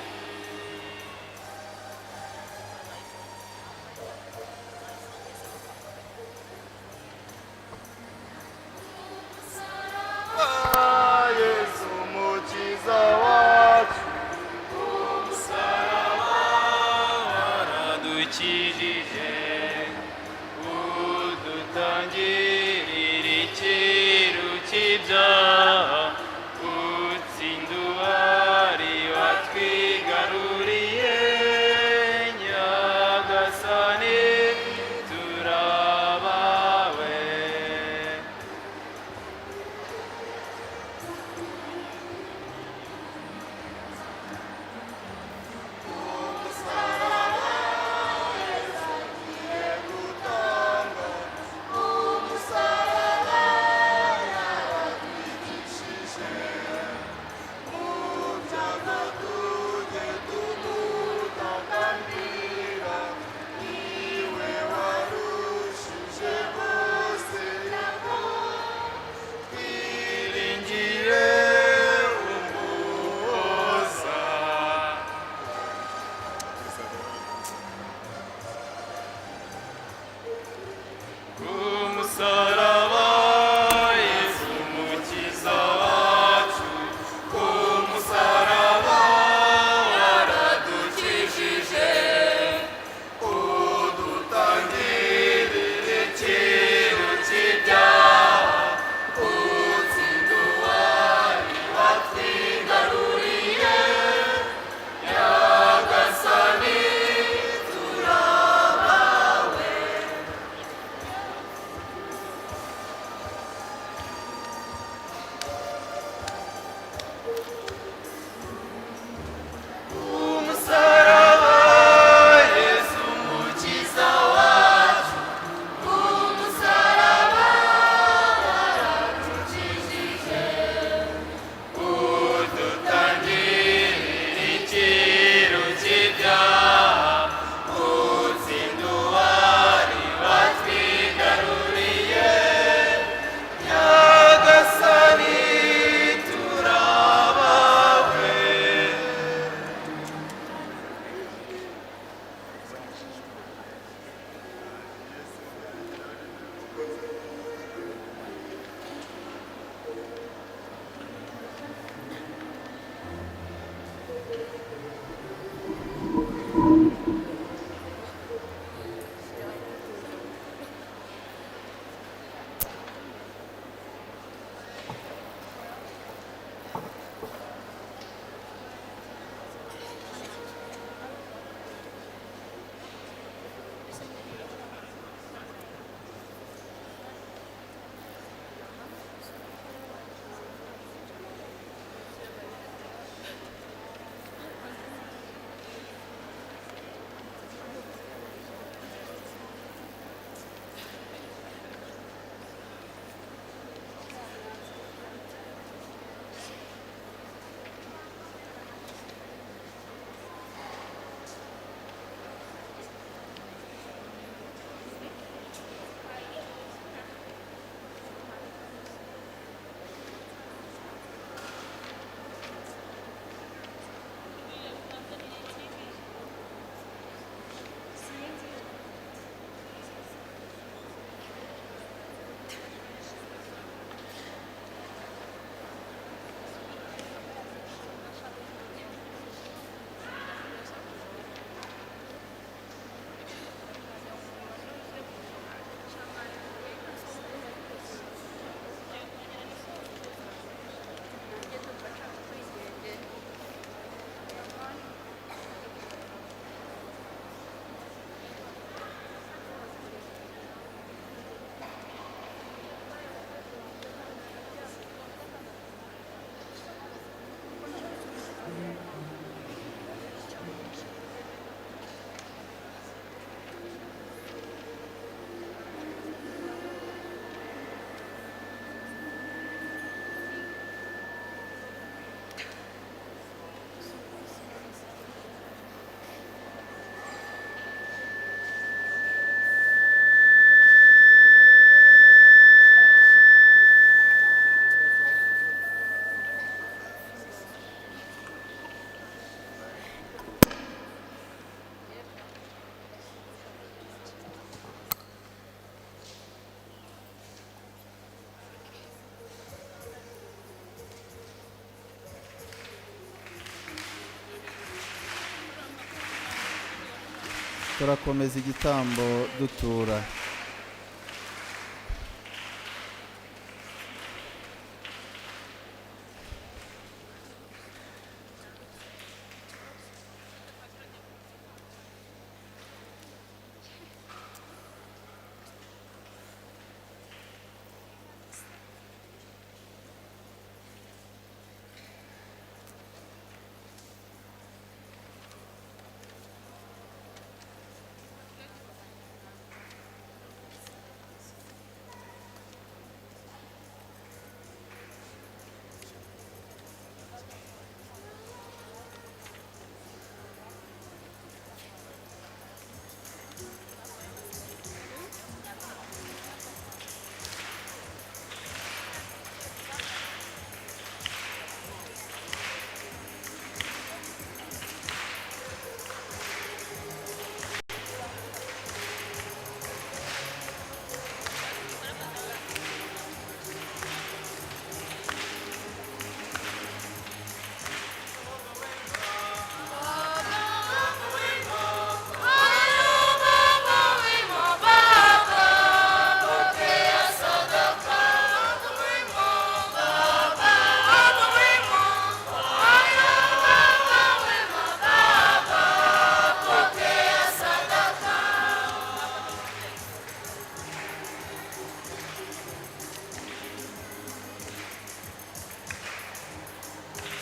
Turakomeza igitambo dutura.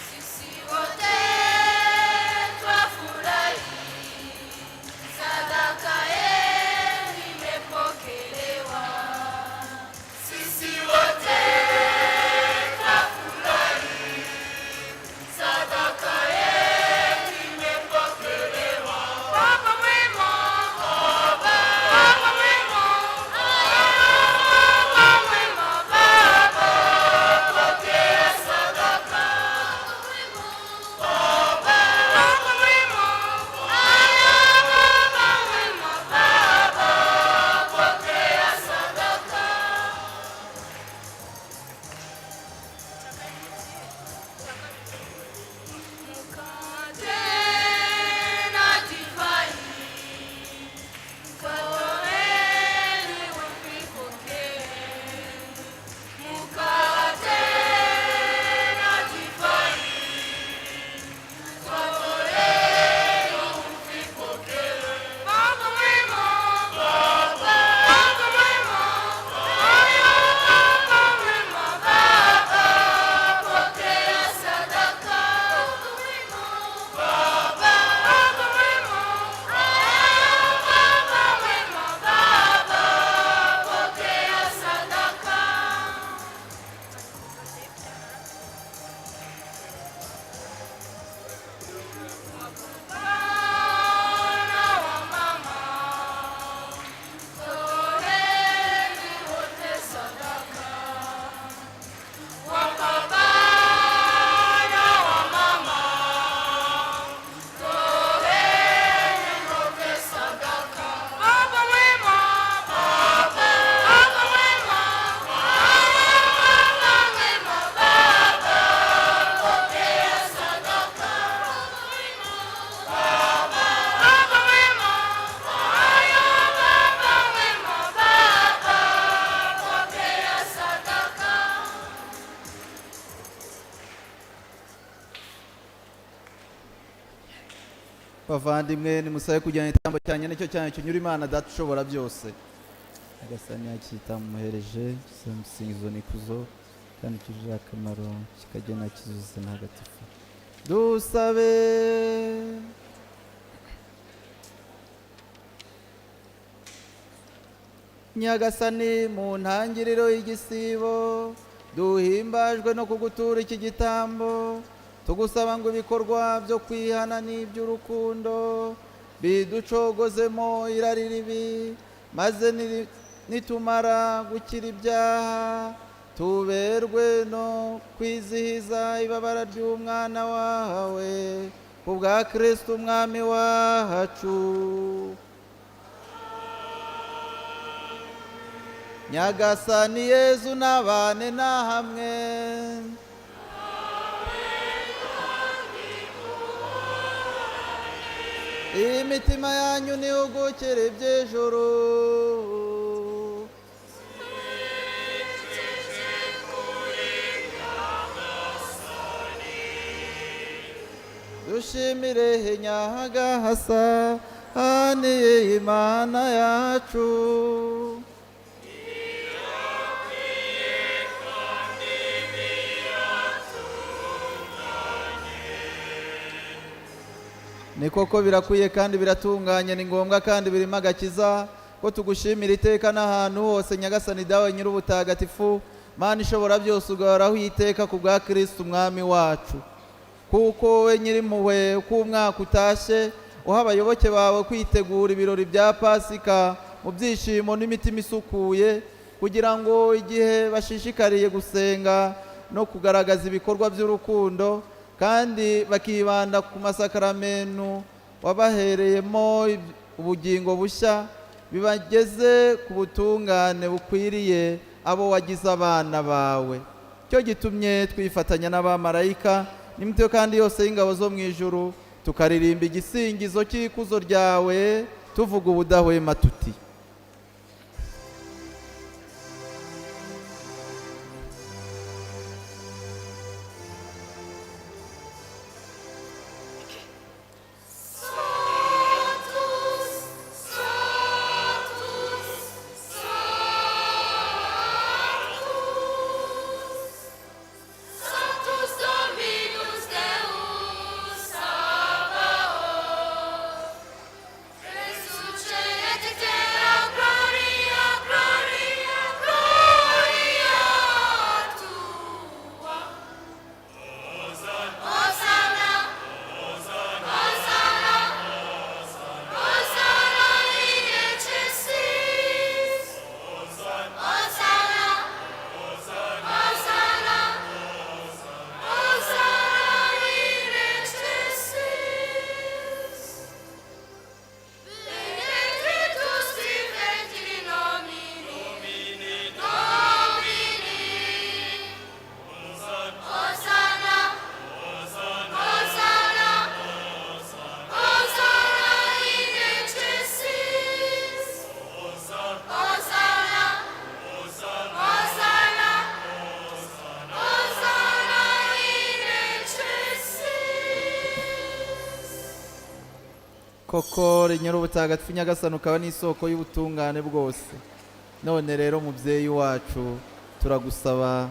Sisi wote twafurahi, sadaka yenu imepokelewa. Sisi wote twafurahi, sadaka yenu imepokelewa. Baba mwema, Baba mwema, Baba mwema, Baba pokea sadaka. Baba mwema, Baba mwema, Baba pokea sadaka. Mkate na divai, toeni mvipokee. Mkate na divai, toeni mvipokee. Baba mwema, Baba mwema, Baba mwema, Baba pokea sadaka. Baba mwema, Baba mwema, Baba pokea sadaka. Bwana wa mama, toeni wote sadaka. Wa baba na wa mama, toeni wote sadaka. Baba mwema, Baba mwema, Baba mwema, Baba pokea sadaka. Baba mwema, Baba mwema, Baba pokea sadaka. Bavandimwe, nimusabe kujyana igitambo cyanyu nicyo cyanyu kinyura Imana Data ushobora byose. Nyagasani yakita mumuhereje kimusingizo n'ikuzo kandi cyujuje akamaro kikagena kizuze ntagatifu. Dusabe. Nyagasani, mu ntangiriro y'igisibo duhimbajwe no kugutura iki gitambo, tugusaba ngo ibikorwa byo kwihana n'iby'urukundo biducogozemo irari ribi, maze nitumara gukira ibyaha tuberwe no kwizihiza ibabara ry'umwana wawe ku bwa Kristo umwami wacu. Nyagasani Yezu n'abane na hamwe. Imitima yanyu nihugukire iby'ijuru. Dushimire Nyagahasa haniye Imana yacu. Ni koko birakwiye kandi biratunganye, ni ngombwa kandi birimo agakiza ko tugushimira iteka n'ahantu hose, Nyagasani Dawe Nyir'ubutagatifu, Mana ishobora byose, ugahoraho iteka ku bwa Kristo Umwami wacu. Kuko wowe Nyir'impuhwe, uko umwaka utashye uha abayoboke bawe kwitegura ibirori bya Pasika mu byishimo n'imitima isukuye, kugira ngo igihe bashishikariye gusenga no kugaragaza ibikorwa by'urukundo kandi bakibanda ku masakaramentu wabahereyemo ubugingo bushya, bibageze ku butungane bukwiriye abo wagize abana bawe. Cyo gitumye twifatanya n'abamarayika n'imitwe kandi yose y'ingabo zo mu ijuru, tukaririmba igisingizo cy'ikuzo ryawe, tuvuga ubudahwema tuti: Sanctus, Sanctus, Sanctus, Sanctus Dominus Deus Sabaoth, Resurgere terra, gloria, gloria, gloria tua. Hosanna, Hosanna, Hosanna in excelsis. Hosanna, Hosanna, Hosanna in excelsis. Benedictus viventi in nomine Domini. Hosanna, Hosanna, Hosanna in excelsis. Hosanna, Hosanna, Hosanna in excelsis. Koko Nyir'ubutagatifu Nyagasani, ukaba n'isoko y'ubutungane bwose. None rero mubyeyi wacu, turagusaba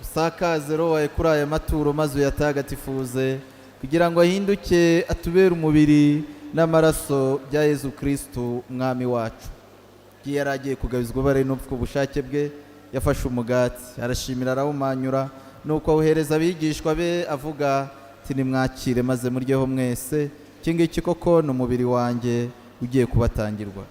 usakaze roho wawe kuri aya maturo, maze uyatagatifuze kugira ngo ahinduke atubere umubiri n'amaraso bya Yezu Kristu Umwami wacu. Igihe yari agiye kugabizwa bare n'urupfu ku bushake bwe, yafashe umugati, arashimira, arawumanyura, nuko awuhereza abigishwa be avuga ati: "Nimwakire maze muryeho mwese, iki ngiki koko ni umubiri wanjye ugiye kubatangirwa."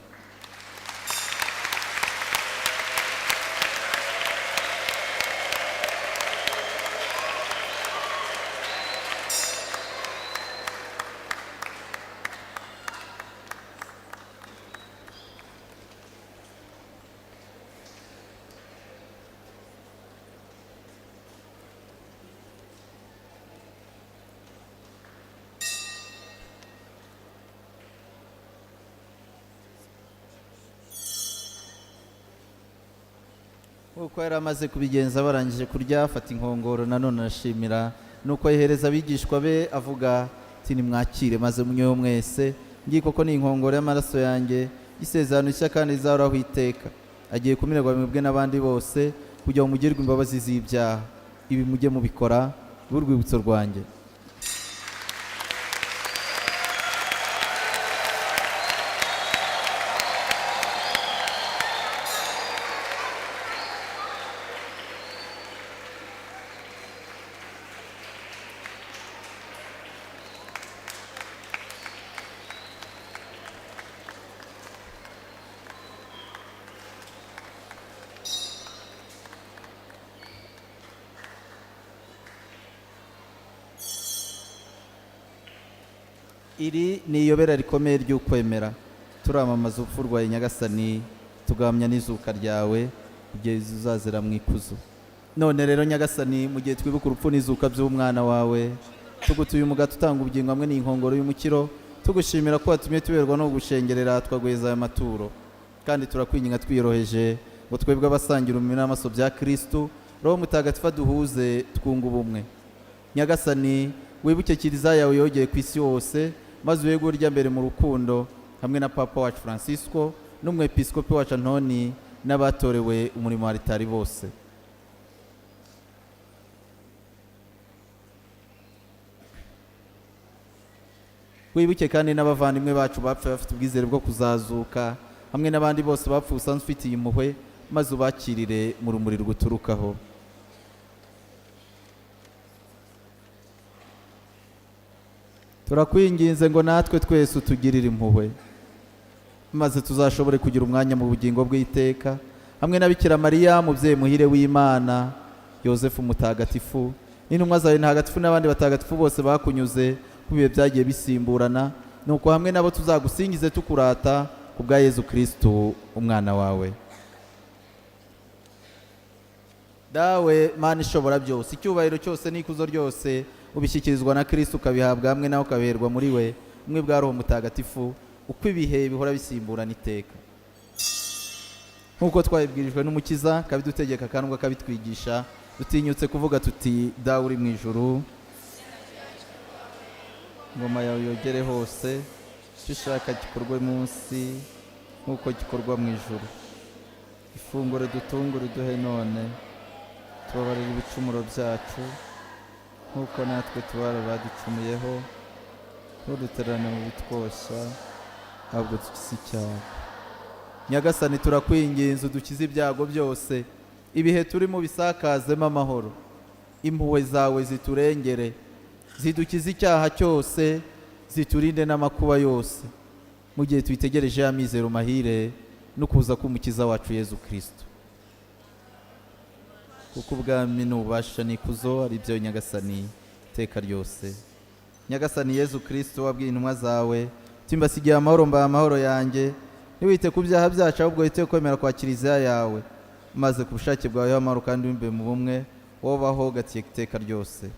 Nk'uko yari amaze kubigenza barangije kurya, afata inkongoro, nanone arashimira, nuko ayihereza abigishwa be avuga ati: "Nimwakire maze munyweho mwese, ngiyi koko ni inkongoro y'amaraso yanjye y'isezerano rishya kandi rizahoraho iteka, agiye kumirwa mwebwe n'abandi bose kugira ngo mugirwe imbabazi z'ibyaha. Ibi mujye mubikora bibe urwibutso rwanjye." Iri ni iyobera rikomeye ry'ukwemera. Turamamaza urupfu rwawe Nyagasani, tugahamya n'izuka ryawe kugeza uzazira mu ikuzo. None rero Nyagasani, mu gihe twibuka urupfu n'izuka by'umwana wawe, tugutuye umugati utanga ubugingo hamwe n'inkongoro y'umukiro. Tugushimira ko watumye tuberwa no gushengerera twaguheza aya maturo, kandi turakwinginga twiyoroheje ngo twebwe abasangira umubiri n'amaraso bya Kristu, Roho Mutagatifu aduhuze twunga ubumwe. Nyagasani, wibuke kiliziya yawe yogeye ku isi hose, maze uwegure urya mbere mu rukundo hamwe na Papa wacu Francisco n'umwepiskopi wacu Antoni n'abatorewe umurimo wa ritari bose. Wibuke kandi n'abavandimwe bacu bapfuye bafite ubwizere bwo kuzazuka, hamwe n'abandi bose bapfuye usanzwe ufitiye impuhwe, maze ubakirire mu rumuri ruguturukaho. Turakwinginze ngo natwe twese utugirire impuhwe, maze tuzashobore kugira umwanya mu bugingo bw'iteka hamwe na Bikira Mariya mubyeyi muhire w'Imana, Yosefu mutagatifu, n'intumwa zawe ntagatifu n'abandi batagatifu bose bakunyuze ku bihe byagiye bisimburana, nuko hamwe nabo tuzagusingize tukurata ku bwa Yezu Kristu umwana wawe. Dawe Mana ishobora byose, icyubahiro cyose n'ikuzo ryose ubishyikirizwa na Kristu, ukabihabwa hamwe nawe ukabiherwa muri we, umwe bwa Roho Mutagatifu, uko ibihe bihora bisimburana iteka. Nk'uko twabibwirijwe n'Umukiza akabidutegeka kandi akabitwigisha, dutinyutse kuvuga tuti: Dawe uri mu ijuru, ingoma yawe yogere hose, icyo ushaka gikorwe munsi nk'uko gikorwa mu ijuru. Ifunguro dutungure uduhe none, tubabarire ibicumuro byacu nk'uko natwe tubara baducumuyeho, ntudutererane mu bitwoshya, ahubwo dukize icyago. Nyagasani, turakwinginze udukize ibyago byose, ibihe turimo bisakazemo amahoro, impuhwe zawe ziturengere, zidukize icyaha cyose, ziturinde n'amakuba yose, mu gihe tuyitegereje ya mizero mahire no kuza k'Umukiza wacu Yezu Kristo. Kuko ubwami n'ububasha n'ikuzo ari byo Nyagasani iteka ryose. Nyagasani Yezu Kristo, wabwiye intumwa zawe uti: mbasigiye amahoro, mbaha amahoro yanjye, ntiwite ku byaha byacu, ahubwo wite kwemera kwa kiliziya yawe, maze ku bushake bwawe amahoro kandi wimbe mu bumwe, wobaho gatiye iteka ryose.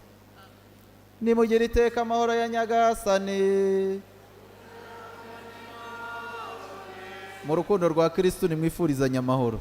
Nimugire iteka amahoro ya Nyagasani. Mu rukundo rwa Kristu nimwifurizanye amahoro.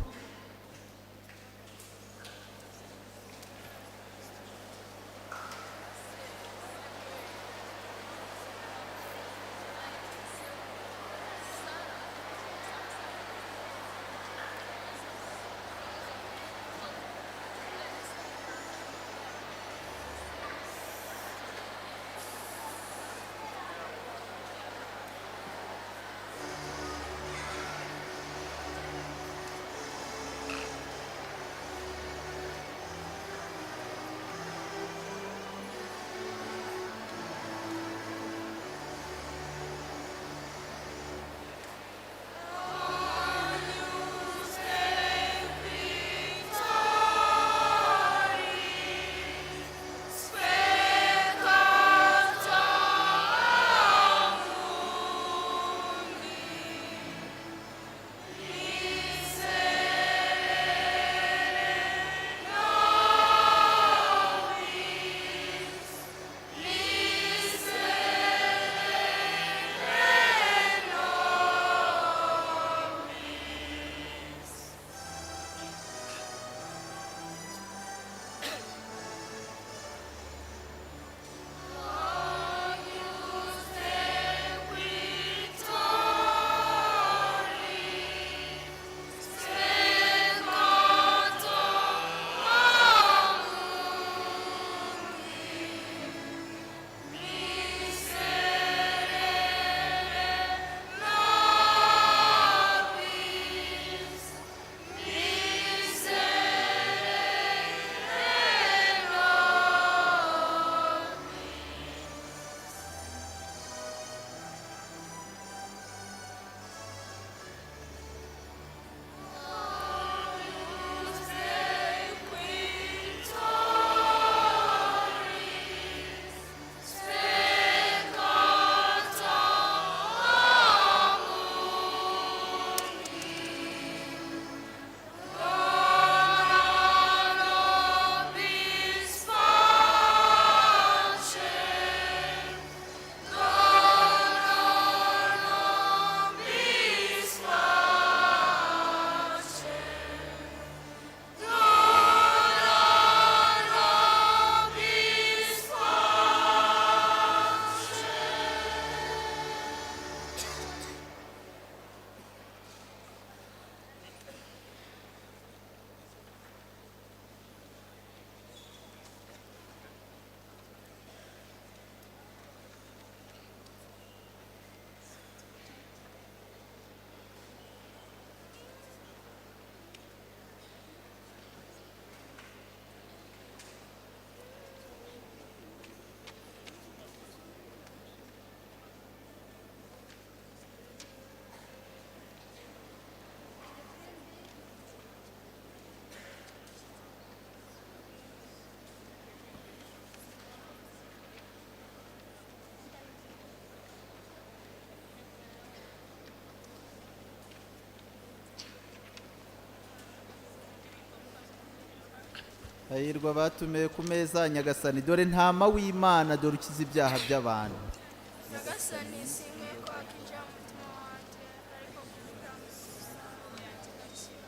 Hahirwa abatumiwe ku meza ya Nyagasani. Dore ntama w'Imana, dore ukiza ibyaha by'abantu. Nyagasani, sinkwiye ko wakinjira mu mutima wanjye, ariko kuvuga gusa yanjye igakira.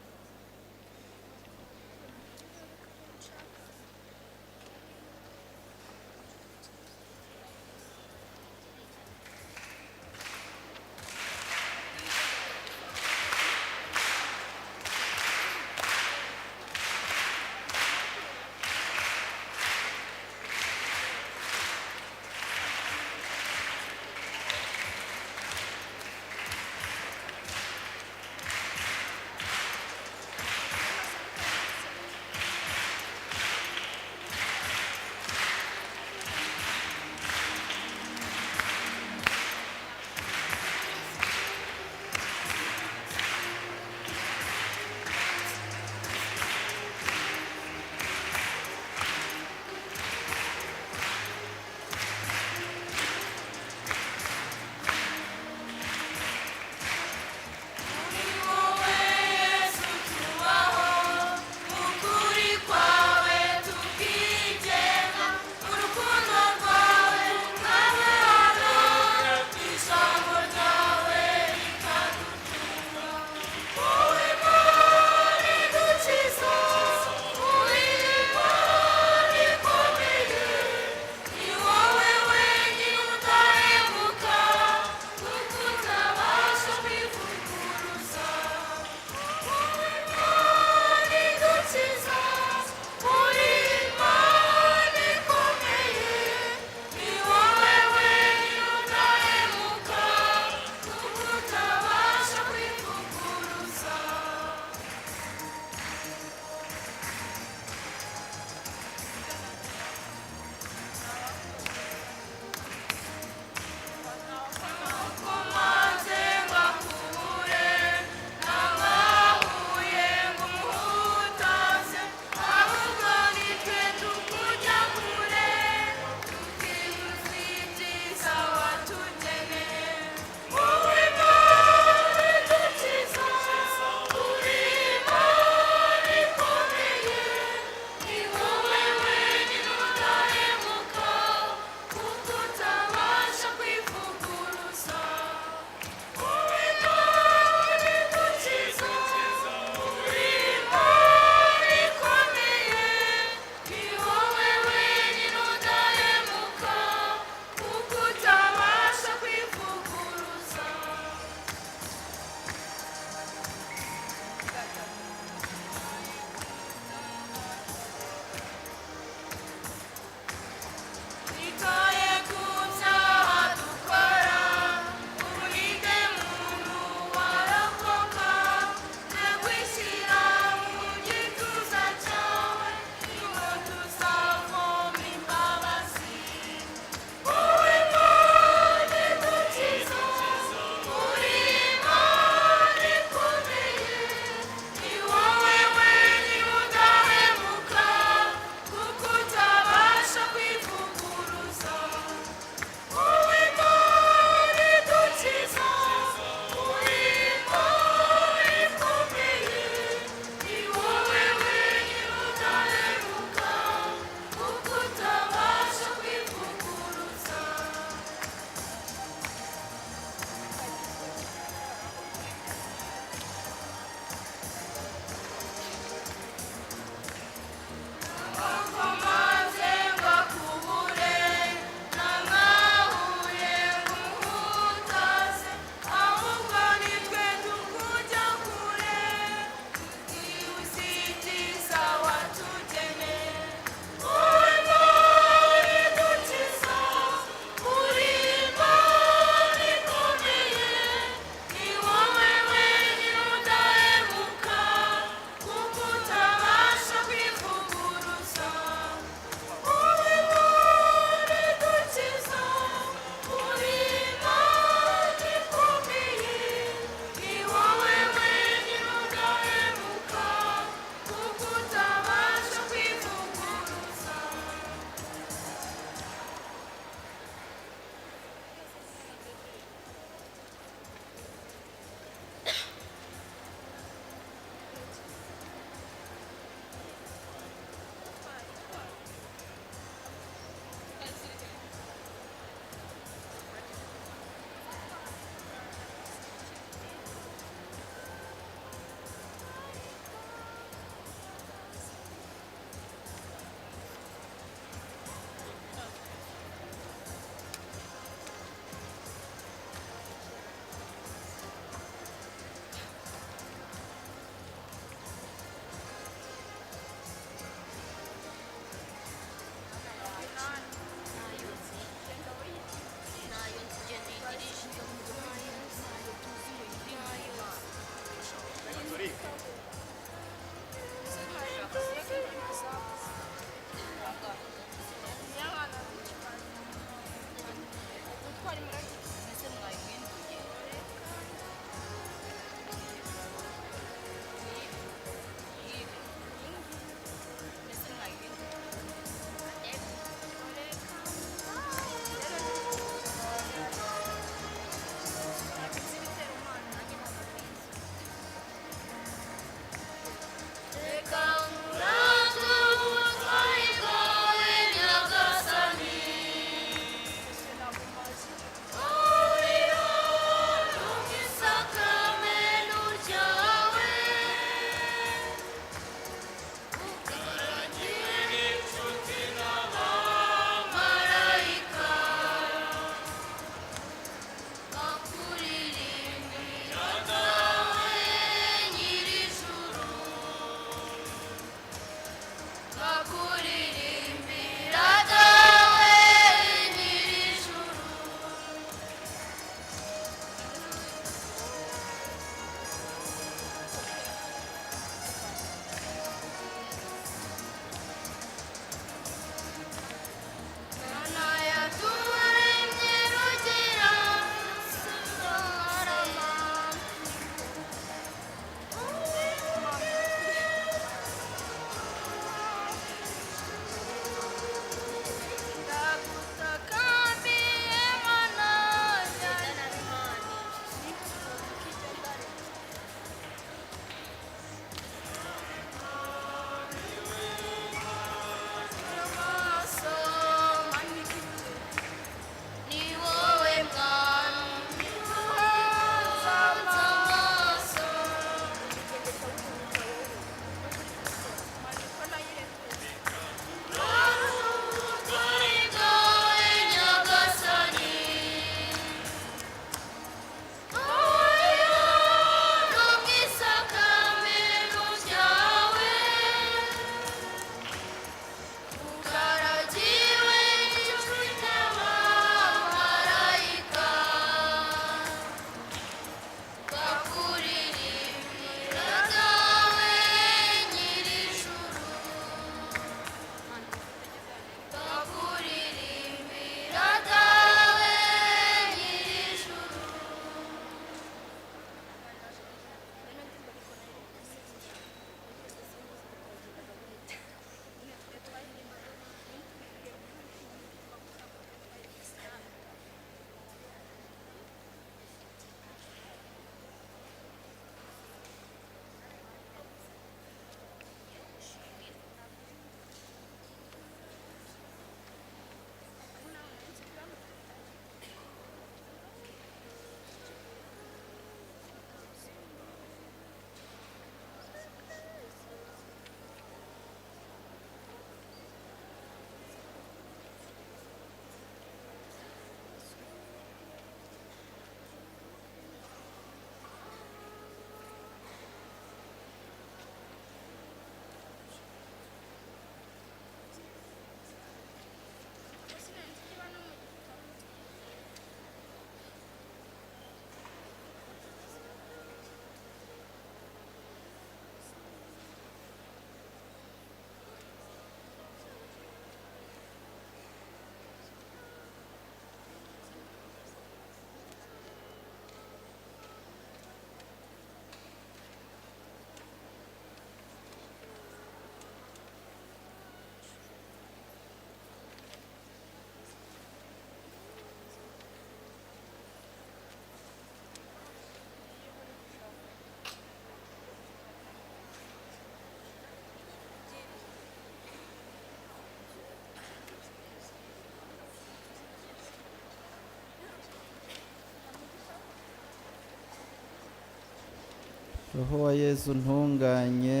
Roho wa Yezu ntunganye,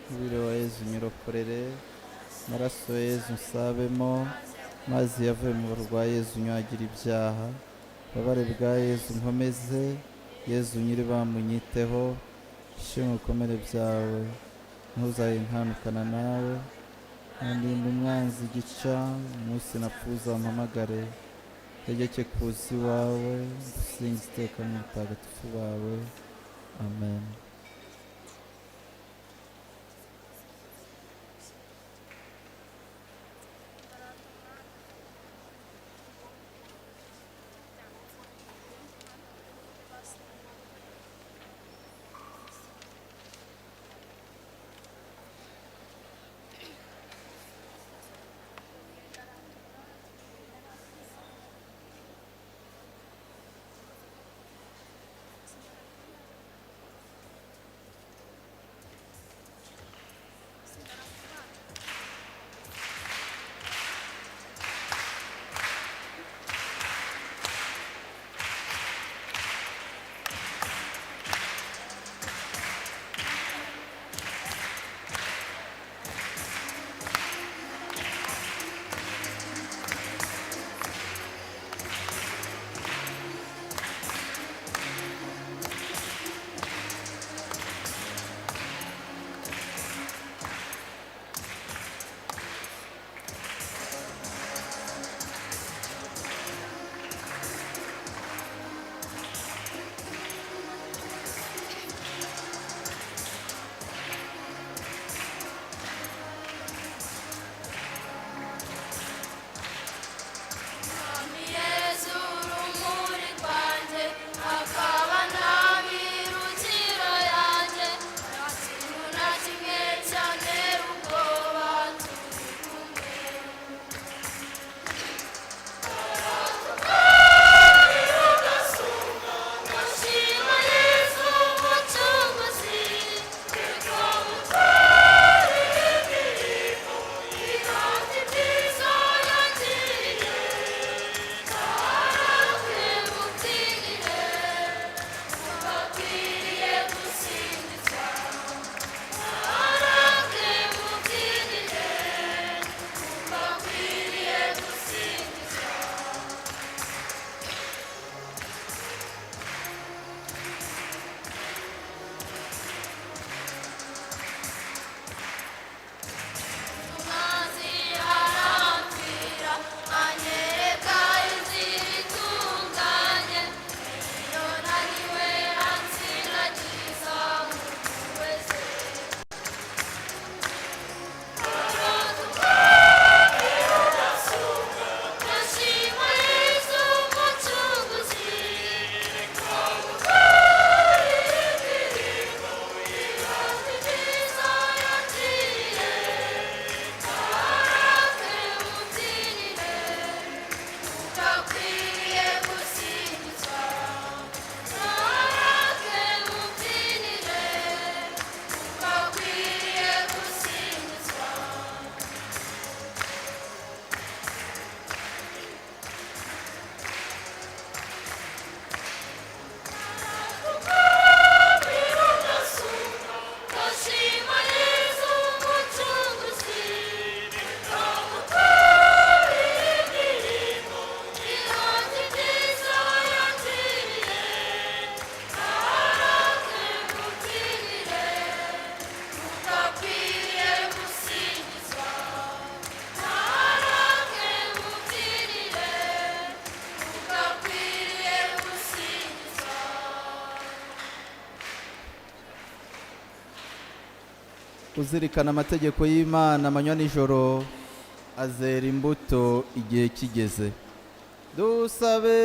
umubiri wa Yezu nyirokorere, amaraso ya Yezu nsabemo, mazi yavuye mu rwa Yezu nywagira ibyaha, ububabare bwa Yezu nkomeze, Yezu nyiribamunyiteho, shima ibikomere byawe, ntuzayinkandukana nawe, undinde umwanzi igica, umunsi napfuye uzampamagare, tegeke kuza iwawe, ngusingize iteka mu butagatifu bawe. Amen. Mwami Yezu urumuri rwanjye, akaba n'amirukiro yanjye, nta kintu na kimwe cyantera ubwoba turi kumwe. Ndashima Yezu Umucunguzi, reka mutware imirimo, irata ibyiza yangiriye. Umwanzi arampfira anyereka inzira itunganye, iyo naniwe ansindagiza mu mpuhwe ze. Ndashima Yezu Umucunguzi, reka mutware imirimo, irata ibyiza yangiriye. Ndashima Yezu Umucunguzi, Kuzirikana amategeko y'Imana amanywa n'ijoro azera imbuto igihe kigeze. Dusabe.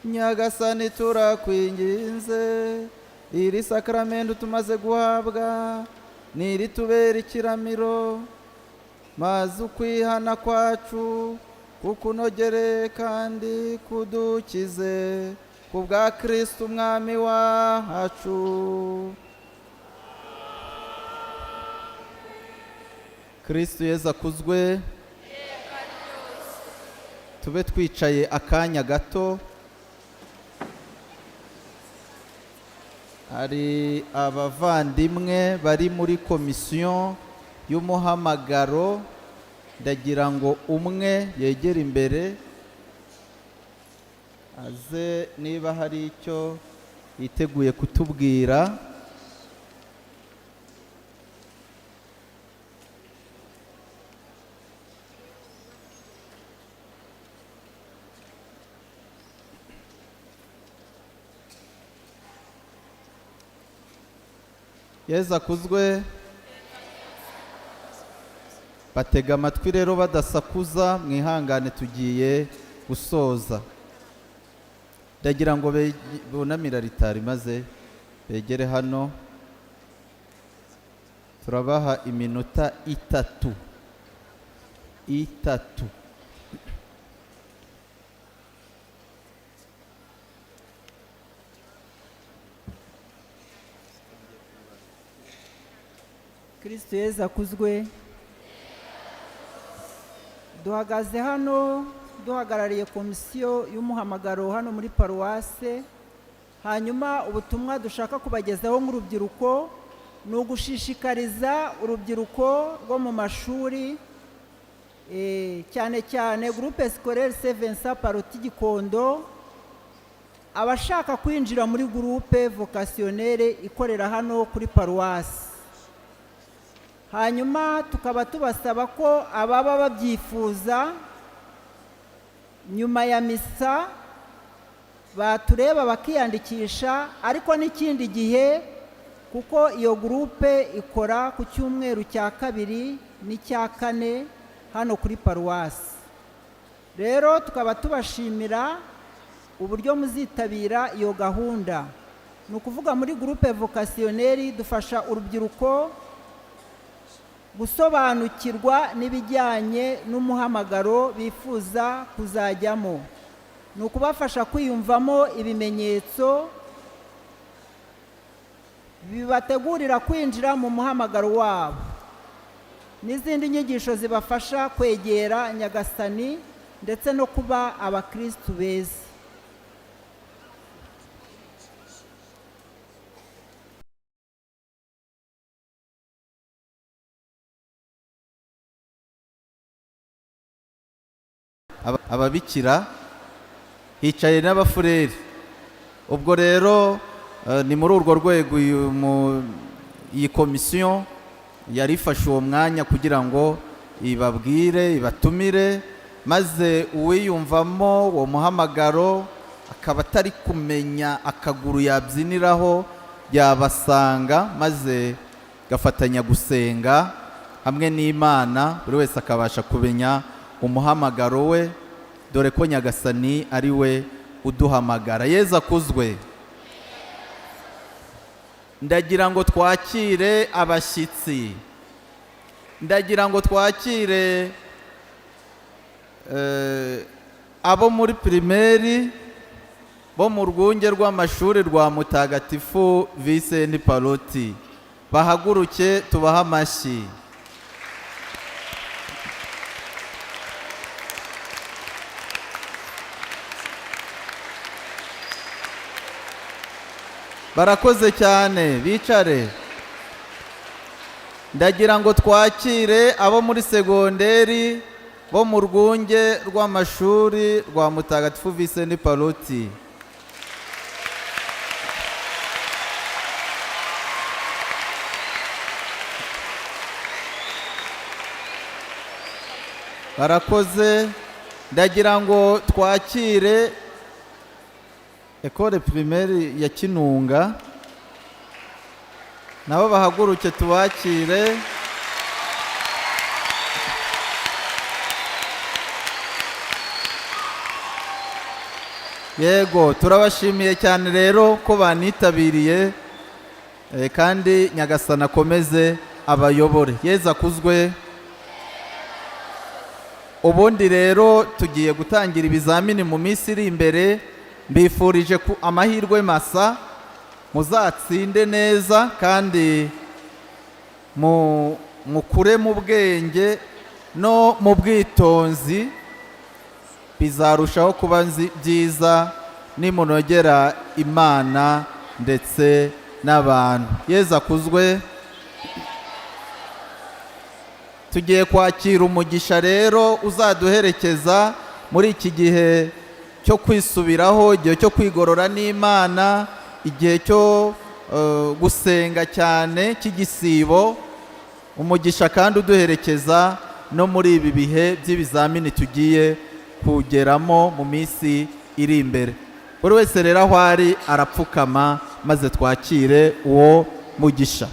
Nyagasani turakwinginze, iri sakramento tumaze guhabwa niritubera ikiramiro, maze ukwihana kwacu kukunogere kandi kudukize ku bwa Kristo umwami wacu. Kristo Yezu akuzwe. Tube twicaye akanya gato. Hari abavandimwe bari muri komisiyo y'umuhamagaro, ndagira ngo umwe yegere imbere aze niba hari icyo yiteguye kutubwira. Yezu akuzwe. Batega amatwi rero badasakuza, mwihangane tugiye gusoza. Ndagira ngo bunamire alitari maze begere hano. Turabaha iminota itatu. Itatu. Kristo Yezu akuzwe. Duhagaze hano duhagarariye komisiyo y'umuhamagaro hano muri paruwase. Hanyuma ubutumwa dushaka kubagezaho nk'urubyiruko ni ugushishikariza urubyiruko rwo mu mashuri, cyane cyane groupe scolaire Saint Vincent Pallotti Gikondo, abashaka kwinjira muri groupe vocationnelle ikorera hano kuri paruwase. Hanyuma tukaba tubasaba ko ababa babyifuza nyuma ya misa batureba bakiyandikisha, ariko n'ikindi gihe kuko iyo groupe ikora ku cyumweru cya kabiri n'icya kane hano kuri paruwasi. Rero tukaba tubashimira uburyo muzitabira iyo gahunda. Ni ukuvuga muri groupe vocationnelle dufasha urubyiruko gusobanukirwa n'ibijyanye n'umuhamagaro bifuza kuzajyamo. Ni ukubafasha kwiyumvamo ibimenyetso bibategurira kwinjira mu muhamagaro wabo, n'izindi nyigisho zibafasha kwegera Nyagasani ndetse no kuba abakristu beza. Ababikira hicaye n'abafureri. Ubwo rero ni muri urwo rwego iyi komisiyo yari ifashe uwo mwanya kugira ngo ibabwire, ibatumire, maze uwiyumvamo uwo muhamagaro akaba atari kumenya akaguru yabyiniraho yabasanga, maze gafatanya gusenga hamwe n'Imana, buri wese akabasha kumenya umuhamagaro we, dore ko Nyagasani ari we uduhamagara. Yezu akuzwe. Ndagira ngo twakire abashyitsi, ndagira ngo twakire abo muri primaire bo mu rwunge rw'amashuri rwa Mutagatifu Vincent Pallotti, bahaguruke tubahe amashyi. Barakoze cyane, bicare. Ndagira ngo twakire abo muri segonderi bo mu rwunge rw'amashuri rwa Mutagatifu Vincent Pallotti. Barakoze. Ndagira ngo twakire Ecole primaire ya Kinunga, nabo bahaguruke tubakire. Yego, turabashimiye cyane rero ko banitabiriye, kandi Nyagasani akomeze abayobore. Yezu akuzwe. Ubundi rero tugiye gutangira ibizamini mu minsi iri imbere. Mbifurije ku amahirwe masa, muzatsinde neza kandi mukure mu bwenge no mu bwitonzi, bizarushaho kuba byiza nimunogera Imana ndetse n'abantu. Yezu akuzwe. Tugiye kwakira umugisha rero uzaduherekeza muri iki gihe cyo kwisubiraho, igihe cyo kwigorora n'Imana, igihe cyo gusenga cyane cy'igisibo. Umugisha kandi uduherekeza no muri ibi bihe by'ibizamini tugiye kugeramo mu minsi iri imbere. Buri wese rero aho ari arapfukama maze twakire uwo mugisha.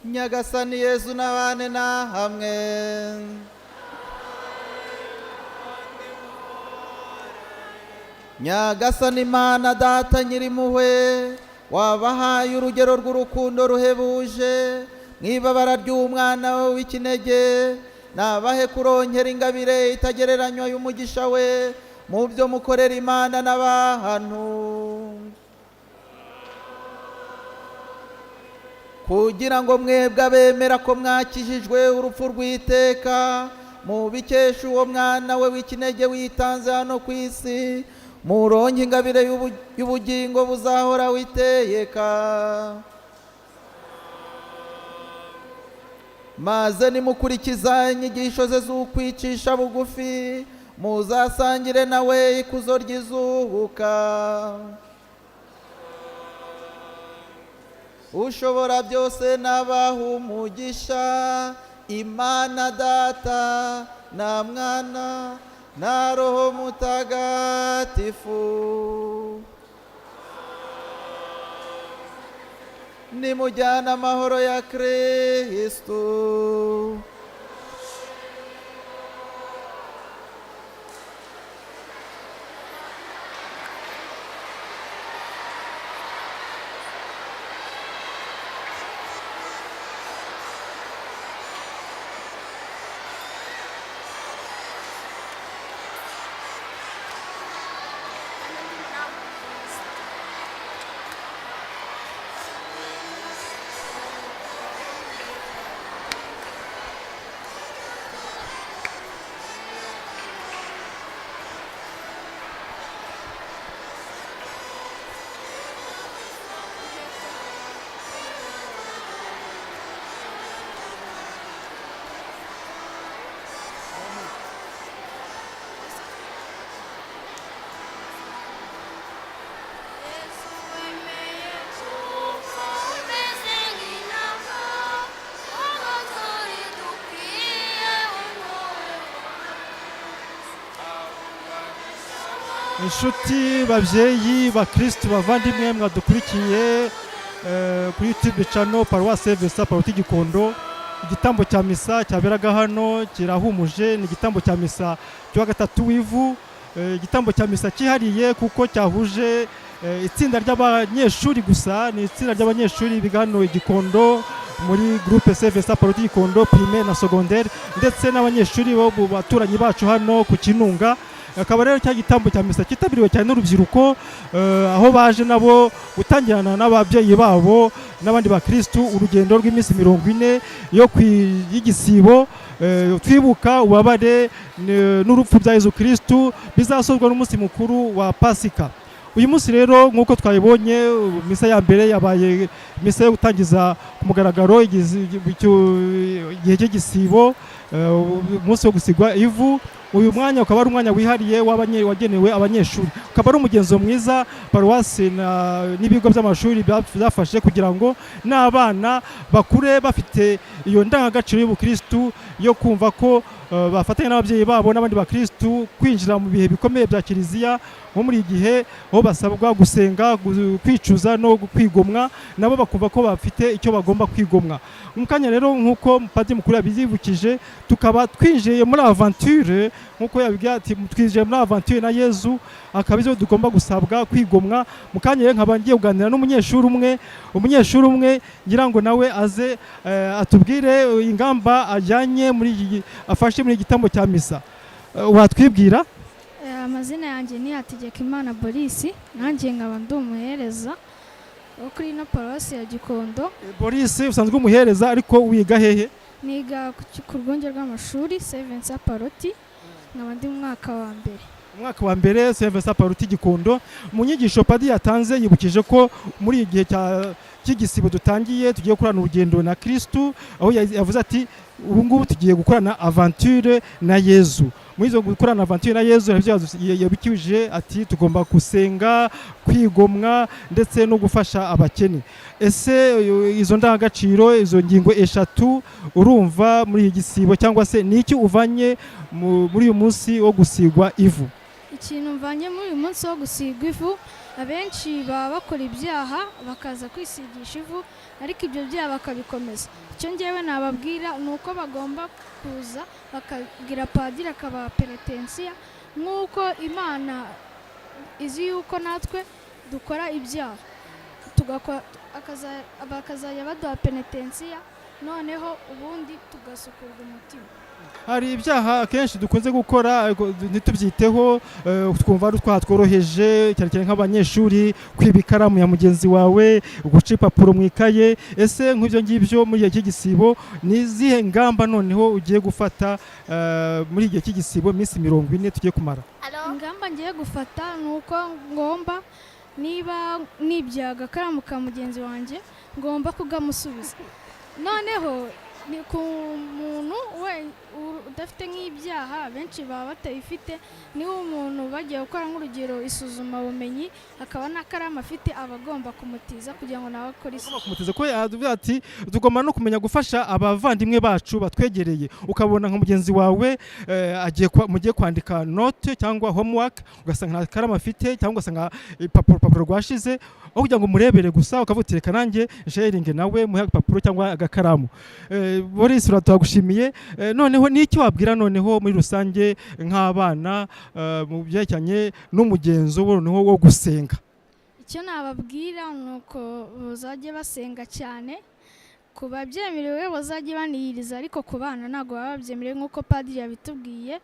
Nyagasani Yezu n'abane na hamwe. Nyagasani Imana Data nyirimpuhwe, wabahaye urugero rw'urukundo ruhebuje mw'ibabara ry'umwana we w'ikinege, nabahe kuronkera ingabire itagereranywa y'umugisha we mu byo mukorera Imana n'abantu, kugira ngo mwebwe abemera ko mwakijijwe urupfu rw'iteka mubikesha uwo mwana we w'ikinege witanze hano ku isi, muronke ingabire y'ubugingo buzahora witeka. Maze nimukurikiza inyigisho ze z'ukwicisha bugufi, muzasangire nawe ikuzo ry'izuka. Ushobora byose n'abaha umugisha, Imana Data na Mwana na Roho Mutagatifu. Nimujyane amahoro ya Kristu. Inshuti, babyeyi, bakristu, bavandimwe mwadukurikiye kuri YouTube channel Paroisse Vesta Paruti Gikondo, igitambo cya misa cyaberaga hano kirahumuje. Ni igitambo cya misa cyo gatatu w'ivu, igitambo cya misa cyihariye kuko cyahuje itsinda ry'abanyeshuri gusa. Ni itsinda ry'abanyeshuri biga hano i Gikondo muri groupe Vesta Paruti Gikondo primaire na secondaire, ndetse n'abanyeshuri bo mu baturanyi bacu hano ku Kinunga. Akaba rero cya gitambo cya misa cyitabiriwe cyane n'urubyiruko, aho baje nabo gutangirana n'ababyeyi babo n'abandi bakristu urugendo rw'iminsi 40 yo y'igisibo, twibuka ububabare n'urupfu bya Yezu Kristu bizasozwa n'umunsi mukuru wa Pasika. Uyu munsi rero nk'uko twabibonye, misa ya mbere yabaye misa yo gutangiza ku mugaragaro igihe cy'igisibo, umunsi wo gusigwa ivu. Uyu mwanya ukaba ari umwanya wihariye wagenewe abanyeshuri, ukaba ari umugenzo mwiza paruwasi n'ibigo by'amashuri byafashe kugira ngo n'abana bakure bafite iyo ndangagaciro y'ubukristu yo kumva ko bafatanya n'ababyeyi babo n'abandi bakristu kwinjira mu bihe bikomeye bya kiliziya, nko muri iki gihe aho basabwa gusenga, kwicuza no kwigomwa, nabo bakumva ko bafite icyo bagomba kwigomwa. Mu kanya rero, nk'uko padiri mukuru yabyibukije, tukaba twinjiye muri aventure, nk'uko yabibwiye ati twinjiye muri aventure na Yezu, akaba ibyo tugomba gusabwa kwigomwa. Mu kanya rero nkaba ngiye kuganira n'umunyeshuri umwe, ngira ngo nawe aze atubwire ingamba ajyanye muri afashe muri iki gitambo cya misa. Watwibwira? Amazina yanjye ni Hategekimana Boris, nanjye nkaba ndi umuhereza wo kuri ino paruwasi ya Gikondo. Boris, usanzwe umuhereza, ariko wiga hehe? Niga ku rwunge rw'amashuri Saint Vincent Pallotti, nkaba ndi mu mwaka wa mbere. Umwaka wa mbere, Saint Vincent Pallotti Gikondo. Mu nyigisho padiri yatanze, yibukije ko muri iki gihe cy'igisibo dutangiye, tugiye gukorana urugendo na Kristu, aho yavuze ati ubu ngubu tugiye gukorana aventure na Yezu. Muri izo gukorana aventure na Yezu, hari ibyo yabikije ati tugomba gusenga, kwigomwa ndetse no gufasha abakene. Ese izo ndangagaciro, izo ngingo eshatu, urumva muri iki gisibo, cyangwa se ni iki uvanye muri uyu munsi wo gusigwa ivu? Ikintu mvanye muri uyu munsi wo gusigwa ivu, abenshi baba bakora ibyaha bakaza kwisigisha ivu, ariko ibyo byaha bakabikomeza. Icyo ngewe nababwira ni uko bagomba kuza bakabwira padiri akabaha penetensiya, nk'uko Imana izi yuko natwe dukora ibyaha, bakazajya baduha penetensiya, noneho ubundi tugasukurwa umutima. Hari ibyaha akenshi dukunze gukora ariko ntitubyiteho, twumva ari utwaha tworoheje, cyane cyane nk'abanyeshuri, kwiba ikaramu ya mugenzi wawe, guca ipapuro mu ikaye. Ese nk'ibyo ngibyo, muri gihe cy'igisibo ni izihe ngamba noneho ugiye gufata muri igihe cy'igisibo, iminsi 40 tugiye kumara? Ingamba ngiye gufata ni uko ngomba, niba nibye agakaramu ka mugenzi wanjye, ngomba kugamusubiza. Noneho ni ku muntu we udafite nk'ibyaha, benshi baba batayifite, niba umuntu bagiye gukora nk'urugero isuzumabumenyi, akaba nta karamu afite, aba agomba kumutiza kugira ngo nawe akore isuku. Kumutiza, ko yavuze ati tugomba no kumenya gufasha abavandimwe bacu batwegereye. Ukabona nka mugenzi wawe agiye mugiye kwandika note cyangwa homework, ugasanga nta karamu afite, cyangwa ugasanga urupapuro rwashize, aho kugira ngo umurebere gusa ukavuga uti reka nanjye sharinge nawe, muhe agapapuro cyangwa agakaramu. Boris, turagushimiye. Noneho n'icyo wabwira noneho muri rusange nk'abana mu byerekeranye n'umugenzo noneho wo gusenga? Icyo nababwira ni uko bazajya basenga cyane. Ku babyemerewe bazajya baniyiriza, ariko ku bana ntabwo baba babyemerewe, nk'uko padiri yabitubwiye.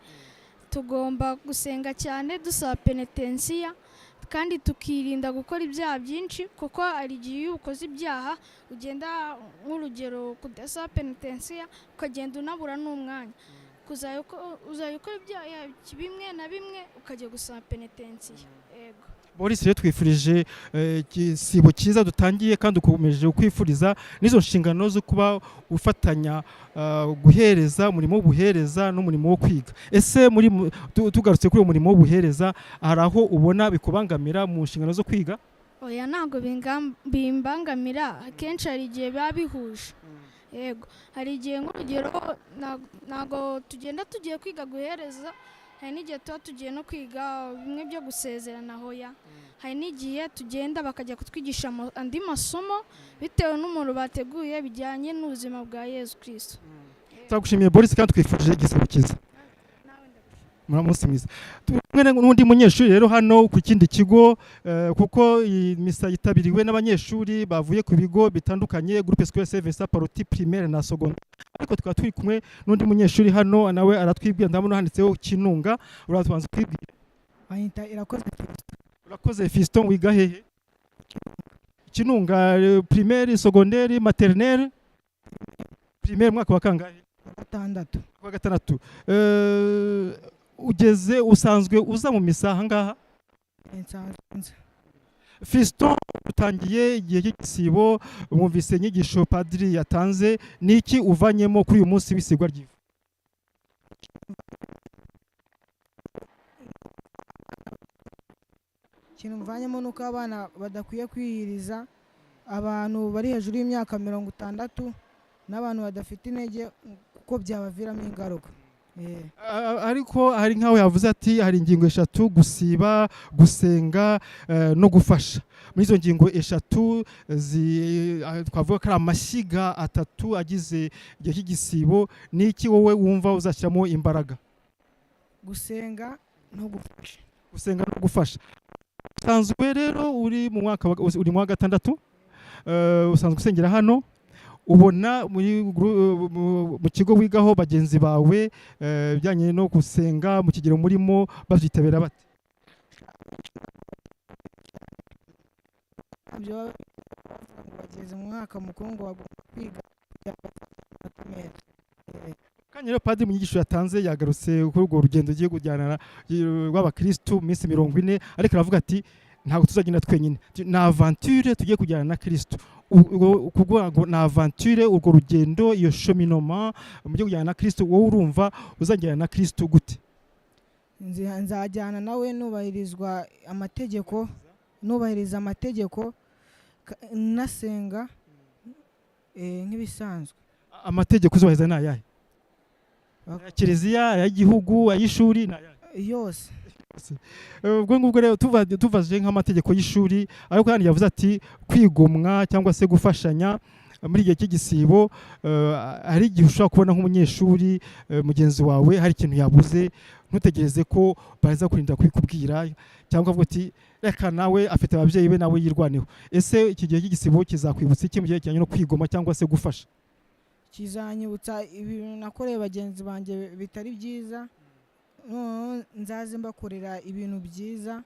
Tugomba gusenga cyane dusaba penetensiya, kandi tukirinda gukora ibyaha byinshi, kuko hari igihe iyo ukoze ibyaha ugenda, nk'urugero kudasaba penetensiya, ukagenda unabura n'umwanya uzajya ukora ibyaha bimwe na bimwe, ukajya gusaba penetensiya. Yego. Boris rero, twifurije igisibo cyiza dutangiye, kandi ukomeje kwifuriza n'izo nshingano zo kuba ufatanya guhereza, umurimo w'ubuhereza n'umurimo wo kwiga. Ese muri tugarutse kuri uwo murimo w'ubuhereza, hari aho ubona bikubangamira mu nshingano zo kwiga? Oya, ntabwo bimbangamira. Akenshi hari igihe biba bihuje. Yego, hari igihe, nk'urugero, ntabwo tugenda tugiye kwiga guhereza, hari n'igihe tuba tugiye no kwiga bimwe byo gusezerana. Hoya, hari n'igihe tugenda bakajya kutwigisha andi masomo bitewe n'umuntu bateguye bijyanye n'ubuzima bwa Yezu Kristo. Turagushimiye Boris, kandi twifurije igisibo cyiza. Muri munsi mwiza. Turi kumwe n'undi munyeshuri rero hano ku kindi kigo, kuko iyi misa yitabiriwe n'abanyeshuri bavuye ku bigo bitandukanye, groupe scolaire Saint Vincent Pallotti primaire na secondaire, ariko tukaba turi kumwe n'undi munyeshuri hano, nawe aratwibwira. Ndabona handitseho Kinunga. Uratubanza kwibwira. Bayita Irakoze Fiston. Urakoze Fiston, wiga hehe? Kinunga, primaire, secondaire, maternelle? Primaire, mwaka wa kangahe? Gatandatu. Wa gatandatu. Ugeze usanzwe uza mu misa ahangaha? Nsanzwe. Fiston, utangiye igihe cy'igisibo, wumvise inyigisho padiri yatanze, ni iki uvanyemo kuri uyu munsi w'isigwa ry'ivu? Ikintu mvanyemo ni uko abana badakwiye kwiyiriza, abantu bari hejuru y'imyaka 60 n'abantu badafite intege, kuko byabaviramo ingaruka. Ariko hari nk'aho yavuze ati hari ingingo eshatu: gusiba, gusenga no gufasha. Muri izo ngingo eshatu twavuga ko ari amashyiga atatu agize igihe cy'igisibo, ni iki wowe wumva uzashyiramo imbaraga? Gusenga no gufasha. Gusenga no gufasha. Usanzwe rero uri mu mwaka uri mu wa gatandatu, usanzwe usengera hano. Ubona mu kigo wigaho bagenzi bawe, ibijyanye no gusenga mu kigero murimo babyitabira bate? Ntabyo baba bavuga ngo bageze mu mwaka mukuru ngo bagomba kwiga kugira ngo bazagire amanota meza. Kanya rero padiri mu nyigisho yatanze yagarutse kuri urwo rugendo ugiye kujyana rw'abakirisitu mu minsi 40, ariko aravuga ati ntabwo tuzagenda twenyine, ni aventure tugiye kujyana na Kristo. Kuvuga ngo ni aventure, urwo rugendo, iyo cheminement mugiye kujyana na Kristo, wowe urumva uzajyana na Kristo gute? Nzajyana nawe nubahirizwa amategeko, nubahiriza amategeko, nasenga nk'ibisanzwe. Amategeko uzubahiriza ni ayahe? Aya kiliziya, ay'igihugu, ay'ishuri, ni ayahe? Yose. Ubwo ngubwo rero tuvaje nk'amategeko y'ishuri, ariko kandi yavuze ati kwigomwa cyangwa se gufashanya muri igihe cy'igisibo, hari igihe ushobora kubona nk'umunyeshuri mugenzi wawe hari ikintu yabuze, ntutegereze ko baza kurinda kubikubwira, cyangwa uvuga uti reka nawe afite ababyeyi be nawe yirwaneho. Ese iki gihe cy'igisibo kizakwibutsa iki mu gihe kijyanye no kwigomwa cyangwa se gufasha? Kizanyibutsa ibintu nakoreye bagenzi banjye bitari byiza, noneho nzaze mbakorera ibintu byiza,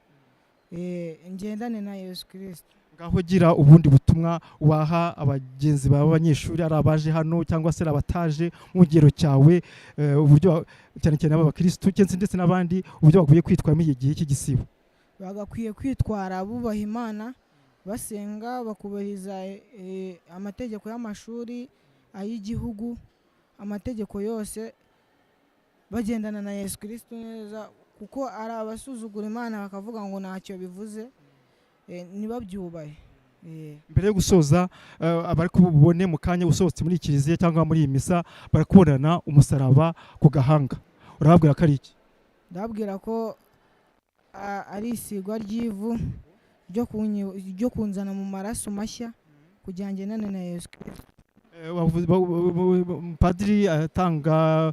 ngendane na Yesu Kristo. Ngaho gira ubundi butumwa waha abagenzi bawe b'abanyeshuri, ari abaje hano cyangwa se ari abataje mu kigero cyawe, uburyo cyane cyane ab'abakirisitu cyangwa ndetse n'abandi, uburyo bakwiye kwitwara muri iki gihe cy'igisibo. Bagakwiye kwitwara bubaha Imana, basenga, bakubahiriza amategeko y'amashuri, ay'igihugu, amategeko yose, bagendana na Yesu Kristo neza, kuko ari abasuzugura Imana bakavuga ngo ntacyo bivuze, ntibabyubahe. Mbere yo gusoza, abari kububone mu kanya usohotse muri kiliziya cyangwa muri iyi misa barakubonana umusaraba ku gahanga, urababwira ko ari iki? Ndababwira ko ari isigwa ry'ivu ryo kunzana mu maraso mashya kugira ngo ngendane na Yesu Kristo. Padiri atanga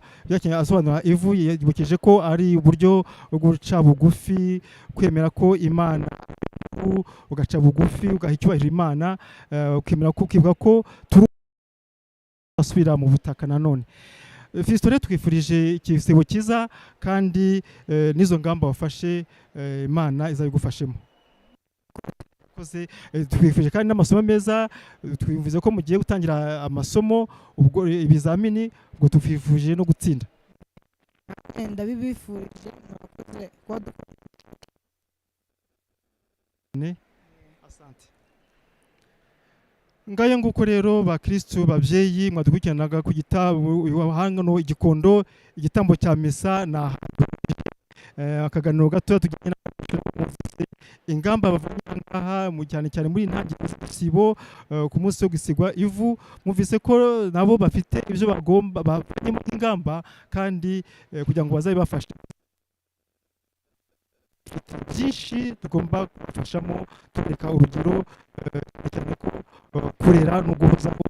asobanura ivu, yibukije ko ari uburyo bwo guca bugufi, kwemera ko Imana, ugaca bugufi ugaha icyubahiro Imana, ukemera ko ukibuka ko turasubira mu butaka nanone. Fiston, rero twifurije igisibo cyiza, kandi n'izo ngamba wafashe, Imana izabigufashemo. Twifuje kandi n'amasomo meza, twivuze ko mugiye gutangira amasomo, ubwo ibizamini, ubwo tubifuje no gutsinda. Ndabibifurije, murakoze kuba Asante. Ngayo nguko rero bakristu babyeyi mwadukurikiranaga ku gitabo hano Igikondo, igitambo cya misa na akaganiro gato tujyanye ingamba bavanye ngaha cyane cyane muri intangiriro z'igisibo, ku munsi wo gusigwa ivu. Mwumvise ko nabo bafite ibyo bagomba bavanyemo ingamba, kandi kugira ngo bazabibafashe byinshi tugomba kubafashamo, tubereka urugero, cyane ko kurera no guhozaho.